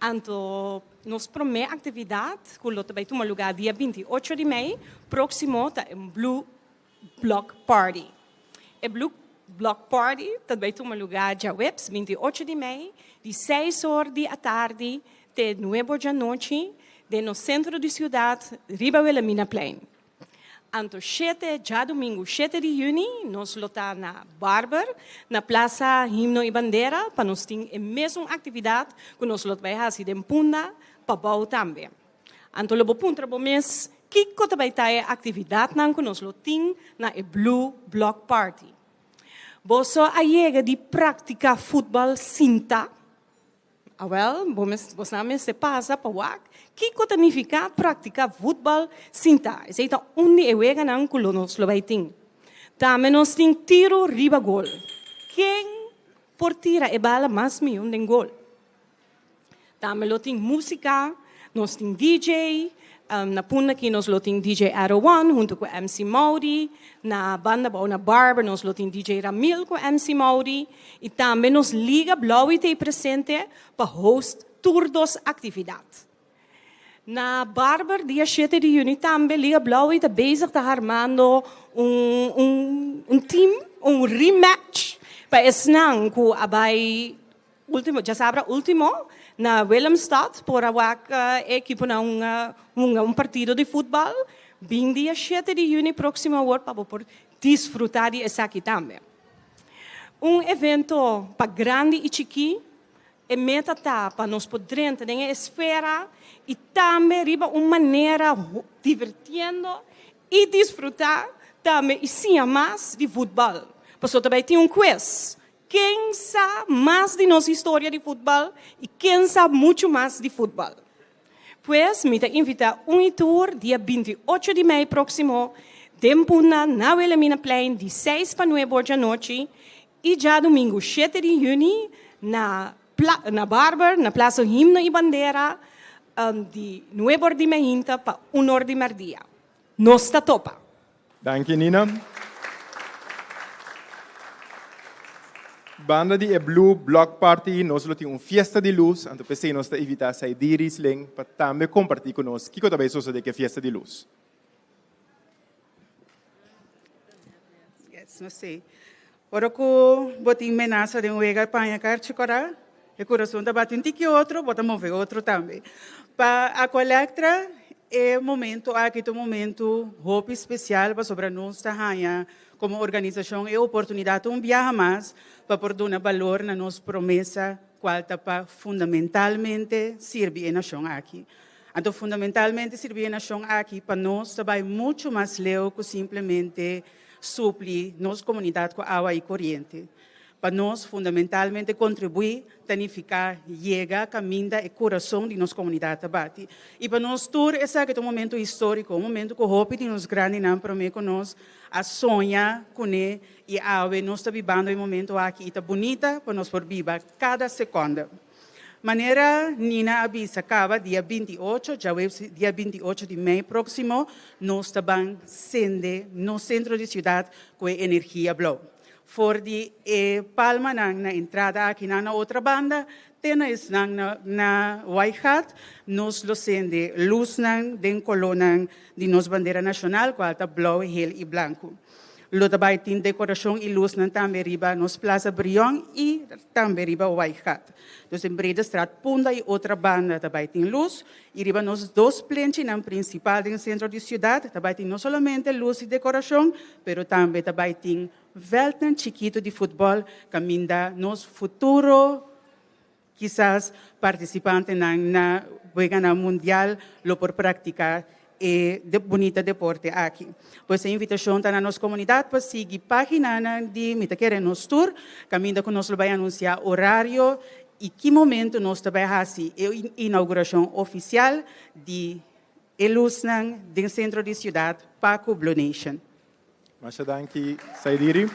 Anto nos promé aktividat ku lo tambe tuma lugá dia 28 di mei, próksimo ta un Blue Block Party. E Blue Block Party tambe ta tuma lugá djaweps 28 di mei, di 6 or di atardi te 9 or di anochi, den sentro di siudat, riba Wilhelminaplein. Anto 7, djadumingu 7 di yüni, nos lo ta na Barber, na Plaza Himno i Bandera, pa nos tin e mesun aktividat ku nos lo bai hasi den Punda, pabou tambe. Anto lo bo puntra bo mes, kiko tambe ta e aktividatnan ku nos lo tin na e Blue Block Party. Boso a yega di praktiká futbòl sinta? Ah, wel, bo mes pasa pa wak. Kiko ta nifiká praktiká futbòl sinta? Esei ta un di e weganan ku nos lo bai tin. Tambe nos tin tiru riba gol. Ken por tira e bala mas mihó den gol? Tambe lo tin músika, nos tin DJ, na Punda aki nos lo tin DJ Arrow One huntu ku MC Mauri, na Banda Bou na Barber nos lo tin DJ Ramil ku MC Mauri i tambe nos Liga Blou ta presente pa host tur dos aktividat. Na Barber, dia 7 di yüni tambe, Liga Blou ta bezig ta armando un team, un rematch pa esnan ku a bai último, djasabra último, na Willemstad, por a wak ekipo na un partido di futbòl, bin dia 7 di yüni próksimo awor pa por disfrutá di esaki tambe. Un evento pa grandi i chikí, e meta ta pa nos por drenta den esfera i tambe riba un manera divirtiendo i disfrutá tambe i siña mas di futbòl. Pasobra tambe tin un quiz. Ken sa mas di nos historia di futbòl i ken sa muchu mas di futbòl? Pues, mi ta invitá un i tur dia 28 di mei próksimo, den Punda, na Wilhelminaplein, di 6 pa 9 or di anochi, i djadumingu 7 di yüni, na Barber, na Plaza Himno i Bandera, di 9 or di mainta pa 1 or di mèrdia. Nos ta topa. Danki, Nina. Banda di e Blue Block Party, nos lo tin un fiesta di lus, anto p'esei nos ta invitá Saidi Riesling pa tambe kompartí ku nos kiko ta bai sosodé ku e fiesta di lus. Yes, no sei. Ora ku bo tin menasa den wega paña karchi kòrá. E kurason ta bati un tiki otro, bo ta move otro tambe. Pa Aqualectra e momento aki ta un momento hopi spesial pasobra nos ta haña komo organisashon e oportunidat un biaha mas pa por duna balor na nos promesa kual ta pa fundamentalmente sirbi e nashon aki. Anto fundamentalmente sirbi e nashon aki pa nos ta bai muchu mas leu ku simplemente supli nos komunidat ku awa i koriente. Pa nos fundamentalmente kontribuí ta nifiká yega kaminda e kurason di nos komunidat ta bati. I pa nos tur esaki ta un momentu históriko, un momentu ku hopi di nos grandinan promé ku nos a soña kuné i awe nos ta bibando e momentu aki i ta bunita pa nos por biba kada sekònde. Manera Nina a bisa kaba dia 28, djaweps dia 28 di mei próksimo nos ta ban sende nos sentro di siudat ku e energia blou. For di e palmanan na entrada akinan na otra banda te na esnan na na Waaigat, nos lo sende lusnan den kolónan di nos bandera nashonal kual ta blou, hel i blanku. Lo ta bai tin dekorashon i lusnan tambe riba nos Plaza Brion i tambe riba Waaigat. Dus den Bredestraat, Punda i otra banda ta bai tin lus i riba nos dos plenchinan prinsipal den sentro di siudat ta bai tin no solamente lus i dekorashon pero tambe ta bai tin vèltnan chikitu di futbòl kaminda nos futuro kisas partisipantenan na Weganan Mundial lo por praktiká e bunita deporte aki. Pues e invitashon ta na nos komunidat pa sigui páginanan di Mi Ta Kere Nos Tur, kaminda ku nos lo bai anunsiá orario i ki momentu nos ta bai hasi e inaugurashon ofisial di e lusnan den sentro di siudat pa ku Blue Nation. Masha danki Saidiri.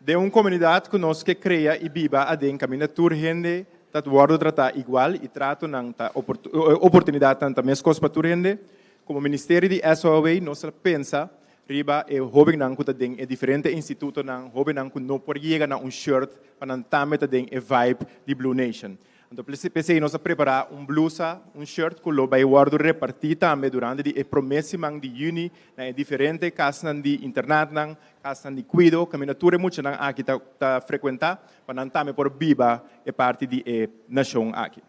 Den un komunidat ku nos ke krea i biba aden kaminda tur hende ta wòrdu tratá igual i tratonan ta oportunidatnan ta meskos pa tur hende, komo Ministerio di SOAW nos ta pensa riba e hóbennan ku ta den e diferente institutonan, hóbennan ku no por yega na un shirt pa nan tambe ta den e vibe di Blue Nation. Anto p'esei nos a prepará un blusa, un shirt ku lo bai wòrdu repartí tambe durante di e promé siman di yüni na e diferente kasnan di internatnan, kasnan di kuido, kaminda tur e muchanan aki ta ta frekuentá pa nan tambe por biba e parti di e nashon aki.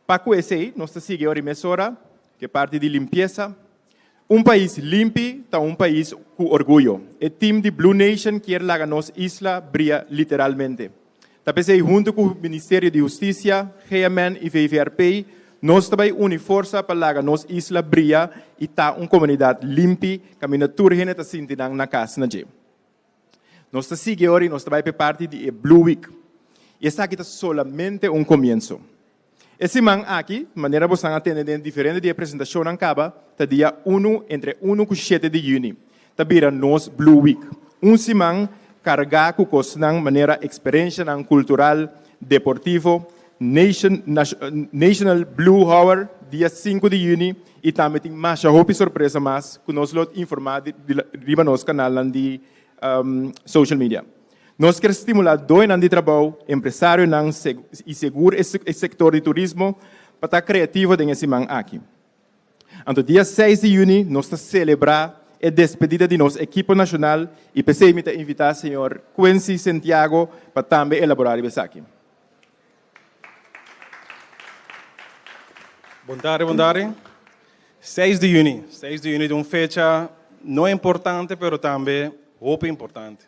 Pa ku esei nos ta sigui ora i mesora ku e parti di limpiesa. Un pais limpi ta un pais ku orguyo. E team di Blue Nation kier laga nos isla bria literalmente. Ta p'esei huntu ku Ministerio di Hustisia, GMN i VVRP nos ta bai uni forsa pa laga nos isla bria i ta un komunidat limpi kaminda tur hende ta sinti nan na kas na dje. Nos ta sigui ora i nos ta bai p'e parti di e Blue Week. I esaki ta solamente un komienso. E siman aki, manera bosan a tende den diferente di e presentashonnan kaba, ta dia unu entre unu ku shete di yüni, ta bira nos Blue Week, un siman kargá ku kosnan manera eksperenshanan kultural, deportivo, Nation National Blue Hour dia sinku di yüni i tambe tin masha hopi sorpresa mas ku nos lo informá riba nos kanalnan di social media. Nos kier stimulá doenan di trabou, empresarionan i segur e sektor di turismo pa ta kreativo den e siman aki. Anto dia seis di yüni nos ta selebrá e despedida di nos ekipo nashonal i p'esei mi ta invitá señor Quincy Sentiago pa tambe elaborá riba esaki. Bon tardi, bon tardi. Seis di yüni, seis di yüni ta un fecha no importante pero tambe hopi importante.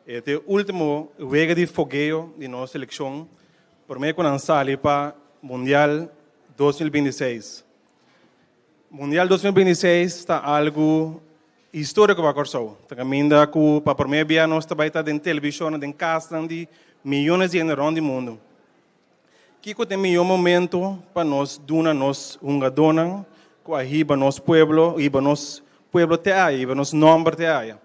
E ta e ultimo wega di fogeo di nos seleccion prome cu nan sali pa Mundial 2026. Mundial 2026 ta algo historico pa Corsou. Ta caminda cu pa prome bia nos ta bay ta den televisionnan, den casnan di miyones di hende rond di mundo. Kiko ta e miyo momento pa nos duna nos hungadónan ku a hiba nos pueblo, hiba nos pueblo te aya, hiba nos nòmber te aya?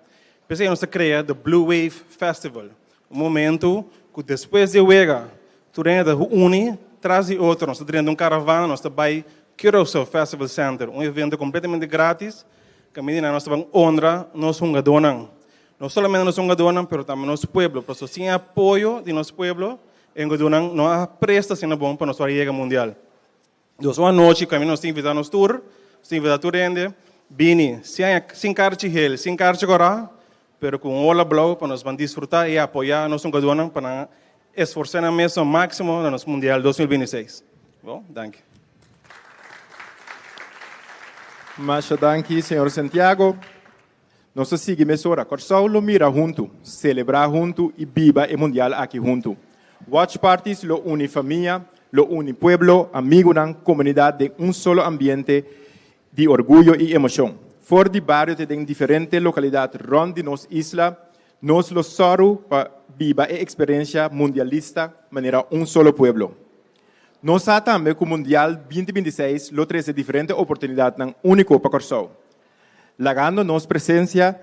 P'esei nos ta krea The Blue Wave Festival, un momento ku despues di e wega tur hende ta uni tras di otro, nos ta drenta un karavana, nos ta bai Curaçao Festival Center, un evento kompletamente gratis, kaminda nan nos ta ban honra nos hungadónan. No solamente nos hungadónan, pero tambe nos pueblo, pasobra sin e apoyo di nos pueblo, E hungadónan no a presta asina bon pa nos por a yega mundial. Dus un anochi kaminda nos ta invitá nos tur, nos ta invitá tur hende, bini, sin karchi hel, sin karchi kòrá, pero ku un ola blou pa nos ban disfrutá i apoyá nos hungadónan pa nan esforsá nan mes no máksimo na nos Mundial 2026. Bon, danki. Masha danki, señor Santiago. Nos ta sigui mesora. Kòrsou lo mira huntu, selebrá huntu i biba e Mundial aki huntu. Watch parties lo uni famia, lo uni pueblo, amigunan, komunidat den un solo ambiente di orguyo i emoshon. For di bario te den diferente lokalidat rònt di nos isla, nos lo sòru pa biba e eksperensia mundialista manera un solo pueblo. Nos sa tambe ku Mundial 2026 lo trese diferente oportunidatnan úniko pa Kòrsou. Lagando nos presencia,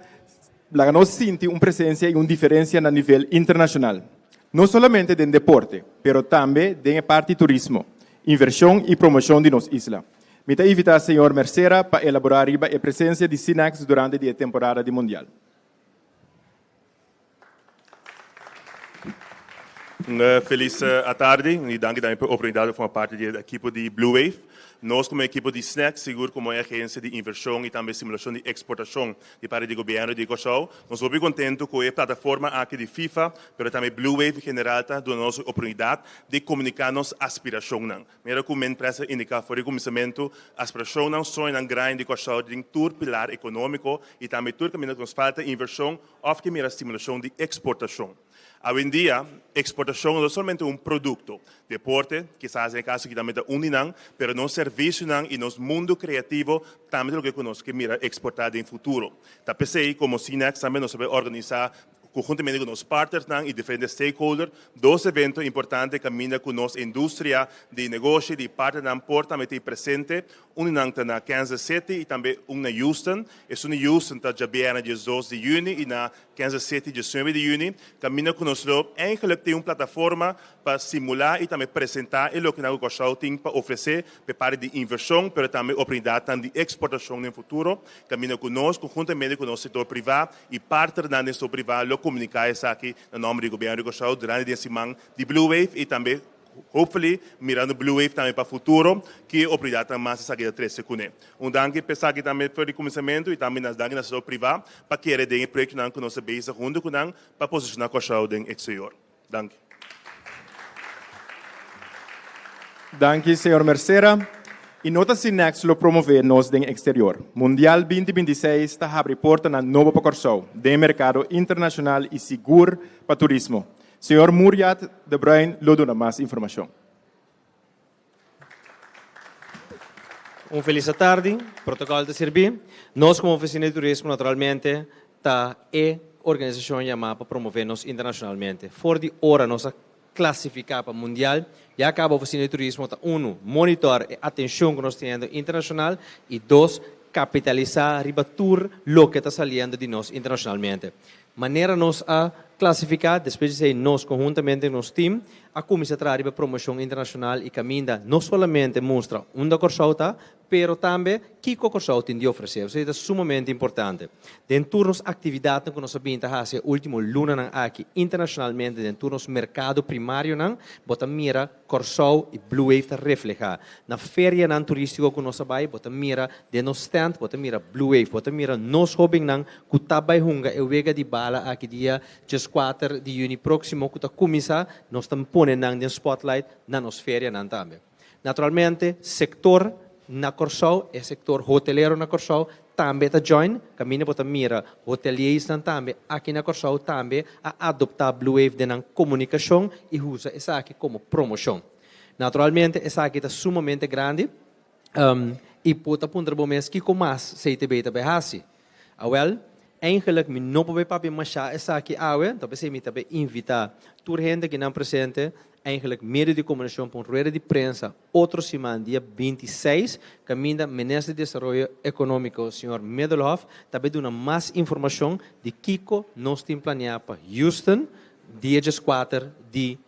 laga nos sinti un presencia y un diferencia na nivel internacional. No solamente den deporte, pero tambe den e parti turismo, inversion y promocion di nos isla. Mi ta invita señor Mercera pa elabora riba e presencia di Cinex durante di e temporada di Mundial. Un felis atardi y danki tambe pa e oportunidad pa forma parti di e ekipo di Blue Wave. Nos como ekipo di SNEC, sigur como e agencia di inversion y tambe simulacion di exportacion di parti di gobierno di Corsou, nos hopi contento cu e plataforma aki di FIFA, pero tambe Blue Wave en general ta duna nos e oportunidad di comunica nos aspiracionnan. Mira cu Minpres a indica for di cuminsamentu, aspiracionnan, soñonan grandi di Corsou den tur pilar economico y tambe tur caminda cu nos falta inversion Òf ke mira stimulashon di eksportashon. Awendia, eksportashon no ta solamente un produkto. Deporte, kisas den e kaso aki tambe ta un di nan, pero nos servisionan i nos mundu kreativo tambe ta loke ku nos ke mira eksportá den futuro. Ta p'esei, komo Cinex tambe nos ta bai organisá konhuntamente ku nos partnersnan i diferente stakeholder dos evento importante kaminda ku nos industria di negoshi di partnernan por tambe ta ei presente. Un di nan ta na Kansas City i tambe un na Houston. Esun di Houston ta djabièrnè 12 di yüni i na Kansas City 19 di yüni. Kaminda ku nos lo eigenlijk tin un plataforma pa simulá i tambe presentá e loke nan ku Kòrsou tin pa ofresé pa e parti di invershon pero tambe oportunidatnan di eksportashon den futuro. Kaminda ku nos konhuntamente ku nos sektor privá i partnernan den sektor privá lo komuniká esaki na nòmber di Gobièrnu di Kòrsou durante di e siman di Blue Wave i tambe Hopefully, mirando Blue Wave tambe pa futuro, ki oportunidatnan mas esaki ta trese kuné. Un danki pa esaki tambe for di kuminsamentu i tambe nas danki na sektor privá pa kere den e proyektonan ku nos ta bezig huntu ku nan pa posishoná Kòrsou den eksterior. Danki. Danki señor Mercera. I no ta Cinex lo promové nos den eksterior. Mundial 2026 ta habri portanan nobo pa Kòrsou den e merkado internashonal i sigur pa turismo. Señor Muriat de Bruin lo duna mas informacion. Un felis atardi, protocol ta sirbi. Nos como Oficina di Turismo naturalmente ta e organisacion yama pa promove nos internacionalmente. For di ora nos a clasifica pa Mundial, ya caba Oficina di Turismo ta uno, monitor e atencion cu nos teniendo internacional y dos, capitalisa riba tur loke ta saliendo di nos internacionalmente. Manera nos a klasifiká, despues di esei nos konhuntamente nos tim a kuminsá traha riba promoshon internashonal i kaminda no solamente mustra unda Kòrsou ta, pero tambe kiko Kòrsou tin di ofresé. Esei ta sumamente importante. Den tur nos aktividatnan ku nos a bin ta hasi e último lunanan aki internashonalmente den tur nos merkado primarionan, bo ta mira Kòrsou i Blue Wave ta reflehá. Na ferianan turístiko ku nos a bai, bo ta mira den nos stènt, bo ta mira Blue Wave, bo ta mira nos hóbennan ku ta bai hunga e wega di bala aki dia 14 di yüni próksimo ku ta kuminsá, nos ta pone nan den spòtlait na nos ferianan tambe. Naturalmente, sektor na Kòrsou, e sektor hotelero na Kòrsou tambe ta join, kaminda bo ta mira hoteliersnan tambe aki na Kòrsou tambe a adoptá Blue Wave den nan komunikashon i usa esaki komo promoshon. Naturalmente esaki ta sumamente grandi i bo ta puntra bo mes kiko mas CTB ta bai hasi. Awèl, eigenlijk mi no por bai papia mashá esaki awe, ta p'esei mi ta bai invitá tur hende akinan presente, eigenlijk medio di komunikashon pa un rueda di prensa otro siman dia 26, kaminda Minister di Desaroyo Ekonómiko señor Middelhof ta bai duna mas informashon di kiko nos tin planeá pa Houston dia 14 di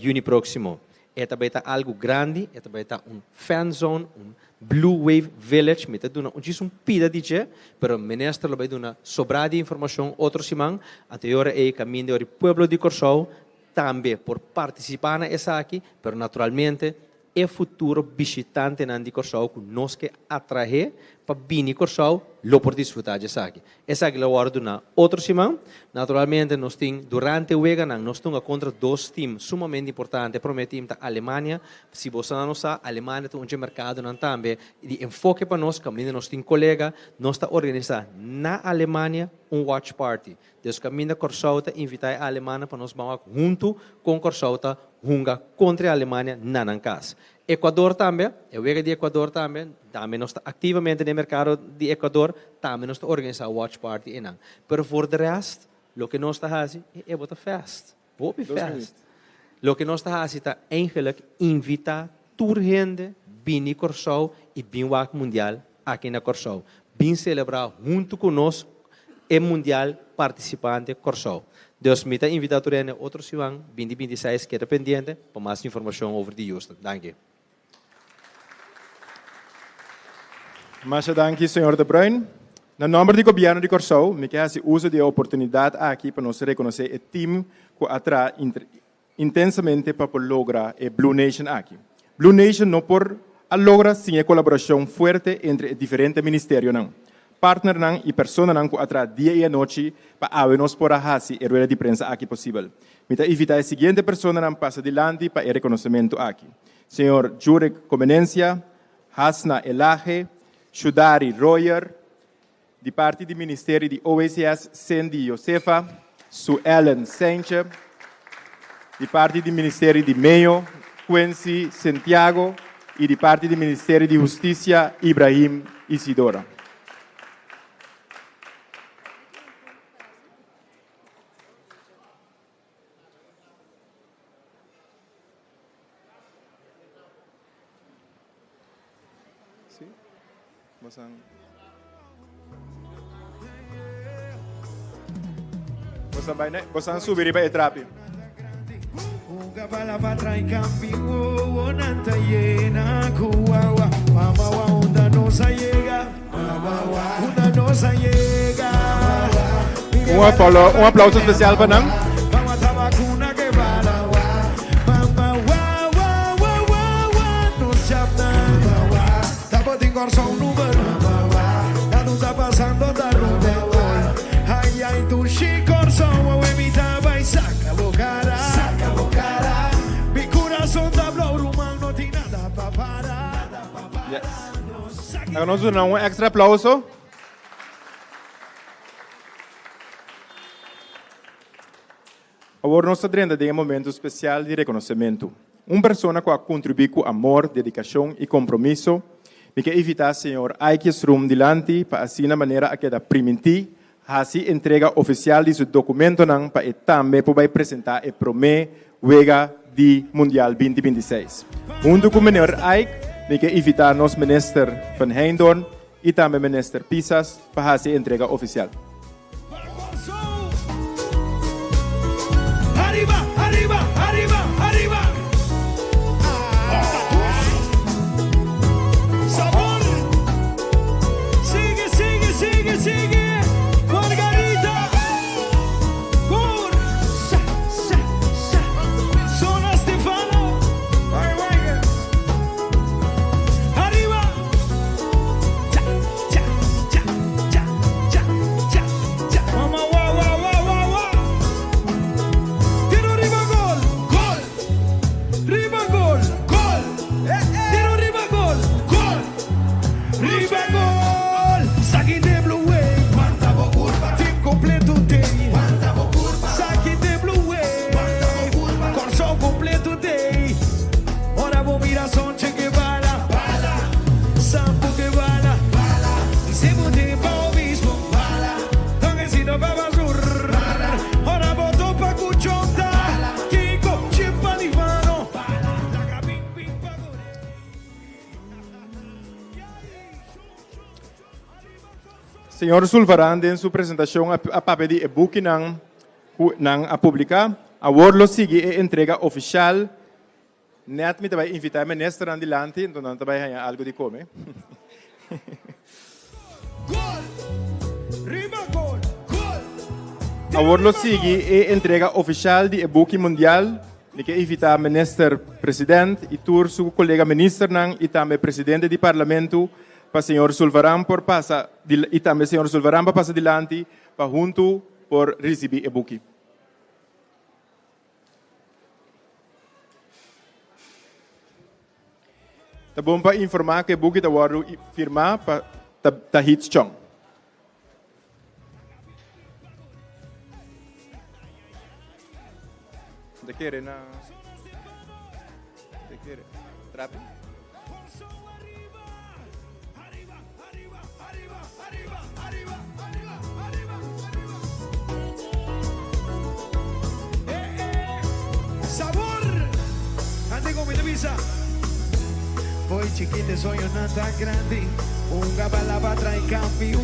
yüni próksimo. E ta bai ta algu grandi, e ta bai ta un fan zone, un Blue Wave Village. Mi ta duna un djis un pida di dje, pero minister lo bai duna sobrá di informashon otro siman. Anto e ora ei kaminda e ora di pueblo di Kòrsou tambe por partisipá na esaki, pero naturalmente. e futuro bishitantenan di Kòrsou ku nos ke atraé pa bini Kòrsou lo por disfrutá di esaki. Esaki lo wòrdu duná otro siman. Naturalmente nos tin durante weganan nos tunga kontra dos tim sumamente importante. E promé tim ta Alemania. Si bosonan no sa, Alemania ta un dje merkadonan tambe di enfoke pa nos kaminda nos tin kolega. Nos ta organisá na Alemania un watch party. Dus kaminda Kòrsou ta invitá e alemannan pa nos ban wak huntu kon Kòrsou ta hunga kontra e Alemania na nan kas. Ecuador tambe, e wega di Ecuador tambe, tambe nos ta aktivamente den e merkado di Ecuador, tambe nos ta organisá watch party einan. Pero voor de rest, loke nos ta hasi, e e bo ta fèst, hopi fèst. Loke nos ta hasi ta eigenlik invitá tur hende bini Kòrsou i bin wak mundial aki na Kòrsou. Bin selebrá huntu ku nos e mundial partisipante Kòrsou. Dus mi ta invitá tur hende otro siman binti 26 keda pendiente pa mas informashon over di Houston. Danki. Masha danki señor De Bruin. Na nòmber di Gobièrnu di Kòrsou mi ke hasi uso di e oportunidat aki pa nos rekonosé e tim ku a traha intensamente pa por logra e Blue Nation aki. Blue Nation no por a logra sin e kolaborashon fuerte entre e diferente ministerionan, partnernan i personanan ku a traha dia i anochi pa awe nos por a hasi e rueda di prensa aki posibel. Mi ta invita e siguiente personanan pasa dilanti pa e rekonosementu aki, Señor Jurek Comenencia, Hasna Elage, Shudari Royer, Di parti di Ministerio di OECS Cindy Josefa, Su Ellen Seintje, di parti di Ministerio di Meyo Quincy Sentiago y di parti di Ministerio di Husticia Ibrahim Isidora. Bosan subi riba e trapi. Un aplauso especial pa nan. Laga nos duna un extra aplauso. Awor nos ta drenta den e momento special di reconocemento. Un persona cu a contribui cu amor, dedicacion y compromiso. Mi ke invita señor Ike Sroom dilanti pa asina manera a keda priminti haci entrega oficial di su documentonan pa e tambe por bay presenta e prome wega di Mundial 2026. Hunto cu meneer Ike mi ke invita nos Minister Van Heydoorn y tambe Minister Pisas pa haci e entrega oficial. Ariba, ariba, ariba, ariba. Sabor. Sigue, sigue, sigue, sigue. Margarita. Cor. Sa, sa, sa. Zona Stefano. Ariba. Cha, cha, cha, cha, cha, cha, cha. Mama, wa, wa, wa, wa, wa. Tiro riba gol, gol. Riba gol, gol. Tiro riba gol, gol. Riba gol. Saki de Blue Wave. Wanta bo curpa. Team completo tey. Wanta bo curpa. Saki de Blue Wave. Wanta bo curpa. Kòrsou completo tey. Ora bo mira Sonche Guevara. Bala. Sambo Guevara. Bala. Se bo tin pa obispo. Bala. Toquecito pa basur. Bala. Ora bo topa cu Chonta. Bala. Kiko, Chipa Livano. Bala. Laga bing bing pa gore. Señor Sulvaran den su presentacion a papia di e bukinan cu nan a publica. Awor lo sigui e entrega oficial. Net mi ta bai invita e ministernan dilanti, enton nan ta bai haña algo di come. Awor lo sigui e entrega oficial di e buki mundial. Mi ke invitá Minister President i tur su kolega ministernan i tambe Presidente di Parlamento pa señor Sulvaran por pasa i tambe señor Sulvaran pa pasa dilanti pa huntu por risibí e buki. Ta bon pa informá ku e buki ta wòrdu firmá pa Tahith Chong. Ta kere na Ta kere Trapi. Sabor! Ande con mi ta bisa. Boy chiquito soño nan ta grandi. Un gabala trae cambio.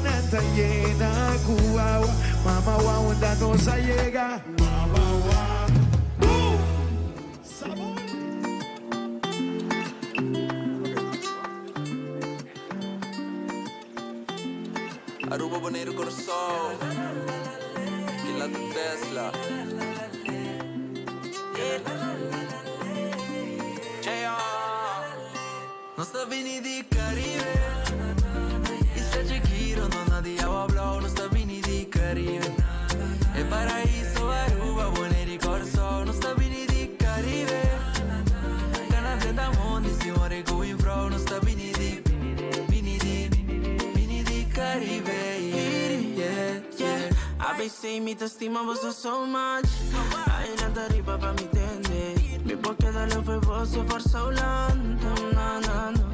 Nan ta llena cu agua. Mama wa unda nos a yega. Mama wa. Boom! Sabor! Aruba, Boneiru, Kòrsou, Kila ta Tesla. Nos ta bini di Caribe, Isla Chikiro, no na di awa blou. Nos ta bini di Caribe, e paraiso Aruba, Boneiru i Kòrsou. Nos ta bini di Caribe, Cana drenta mondi, si more ku infrou. Nos ta bini di, bini di, bini di Caribe, yeah, yeah. ABC mi ta stima boso so much. Ay nan ta riba pa mi tende. Mi por keda leu for boso for so long. No, no, no.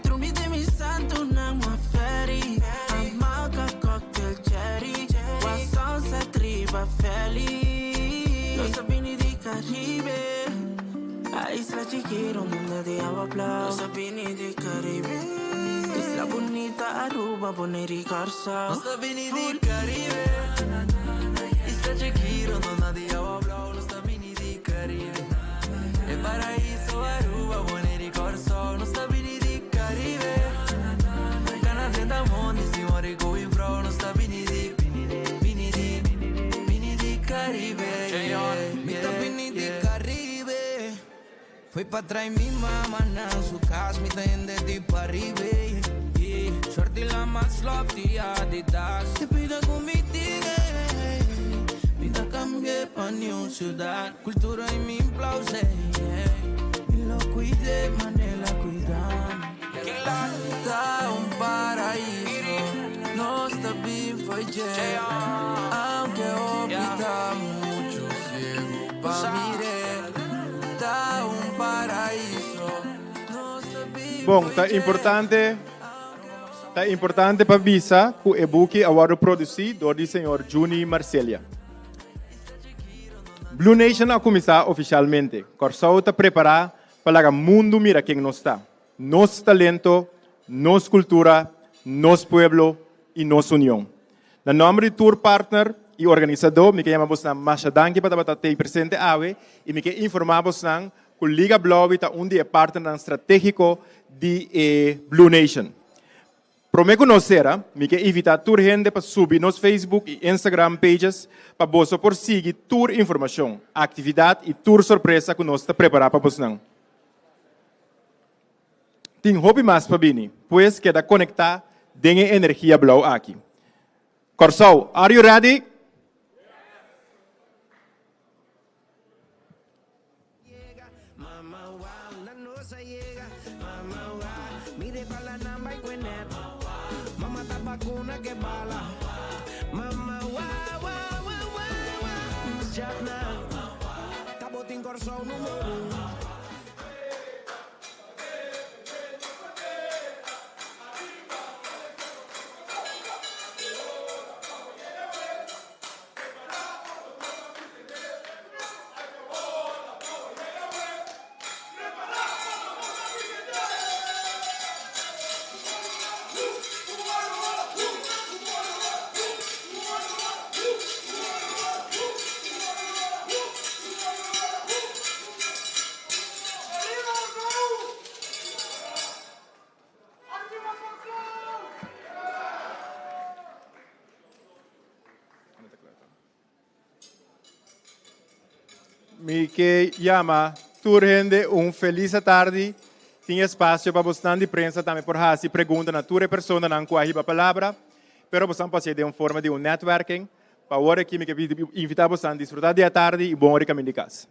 Trumi di mi santo nan ma ferry. Amaka cocktail cherry. Wa sunset riba feli. Nos a bini di Caribe. A Isla Chiquiro, donde di agua blauw. Nos a bini di Caribe. Isla Bonita, Aruba, Bonaire y Curaçao. Nos ta bini di Caribe. Isla Chiquiro, no di agua blauw. Nos ta bini di Caribe. E paraiso Aruba, Bonaire y Curaçao. Nos ta bini di Caribe. Cana drenta mondi, si more go in vrouw. Nos ta bini di, bini di, bini di Caribe. Mi ta bini di Caribe. Fui pa traer mi mama na su cas, mi ta hende di Paribe. Yeah. Shorty la mas love di Adidas. Te pida con mi tigre. Mi ta cambié pa new ciudad. Cultura y mi implause. Yeah. Mi lo cuide, manela cuidame. Ta un paraíso, nos ta bin fo'i dje. Aunke hopi ta mucho ciego pa mir'é. Ta un paraíso, nos ta bin Bon, ta importante, ta importante pa bisa ku e buki a wòrdu produsí dor di señor Juni Marcelia. Blue Nation a kuminsá ofishalmente. Kòrsou ta prepará pa laga mundu mira ken nos ta. Nos talento, nos kultura, nos pueblo i nos union. Na nòmber di tur partner i organisadó mi ke yama bosnan masha danki pa tabata tei presente awe i mi ke informá bosnan ku Liga Blòwi ta un di e partnernan stratégiko di e Blue Nation. Promé ku nos sera, mi ke invitá tur hende pa subi nos Facebook i Instagram pages pa boso por sigui tur informashon, aktividat i tur sorpresa ku nos ta prepará pa bosnan. Tin hopi mas pa bini, pues keda konektá den e energia blou aki. Kòrsou, are you ready? Mi ke yama tur hende un felis atardi. Tin espasio pa bosnan di prensa tambe por hasi pregunta na tur e personanan ku a hiba palabra, pero bosnan por hasié den un forma di un netwerking. Pa awor aki mi ke invitá bosnan disfrutá di atardi i bon ora di kaminda di kas.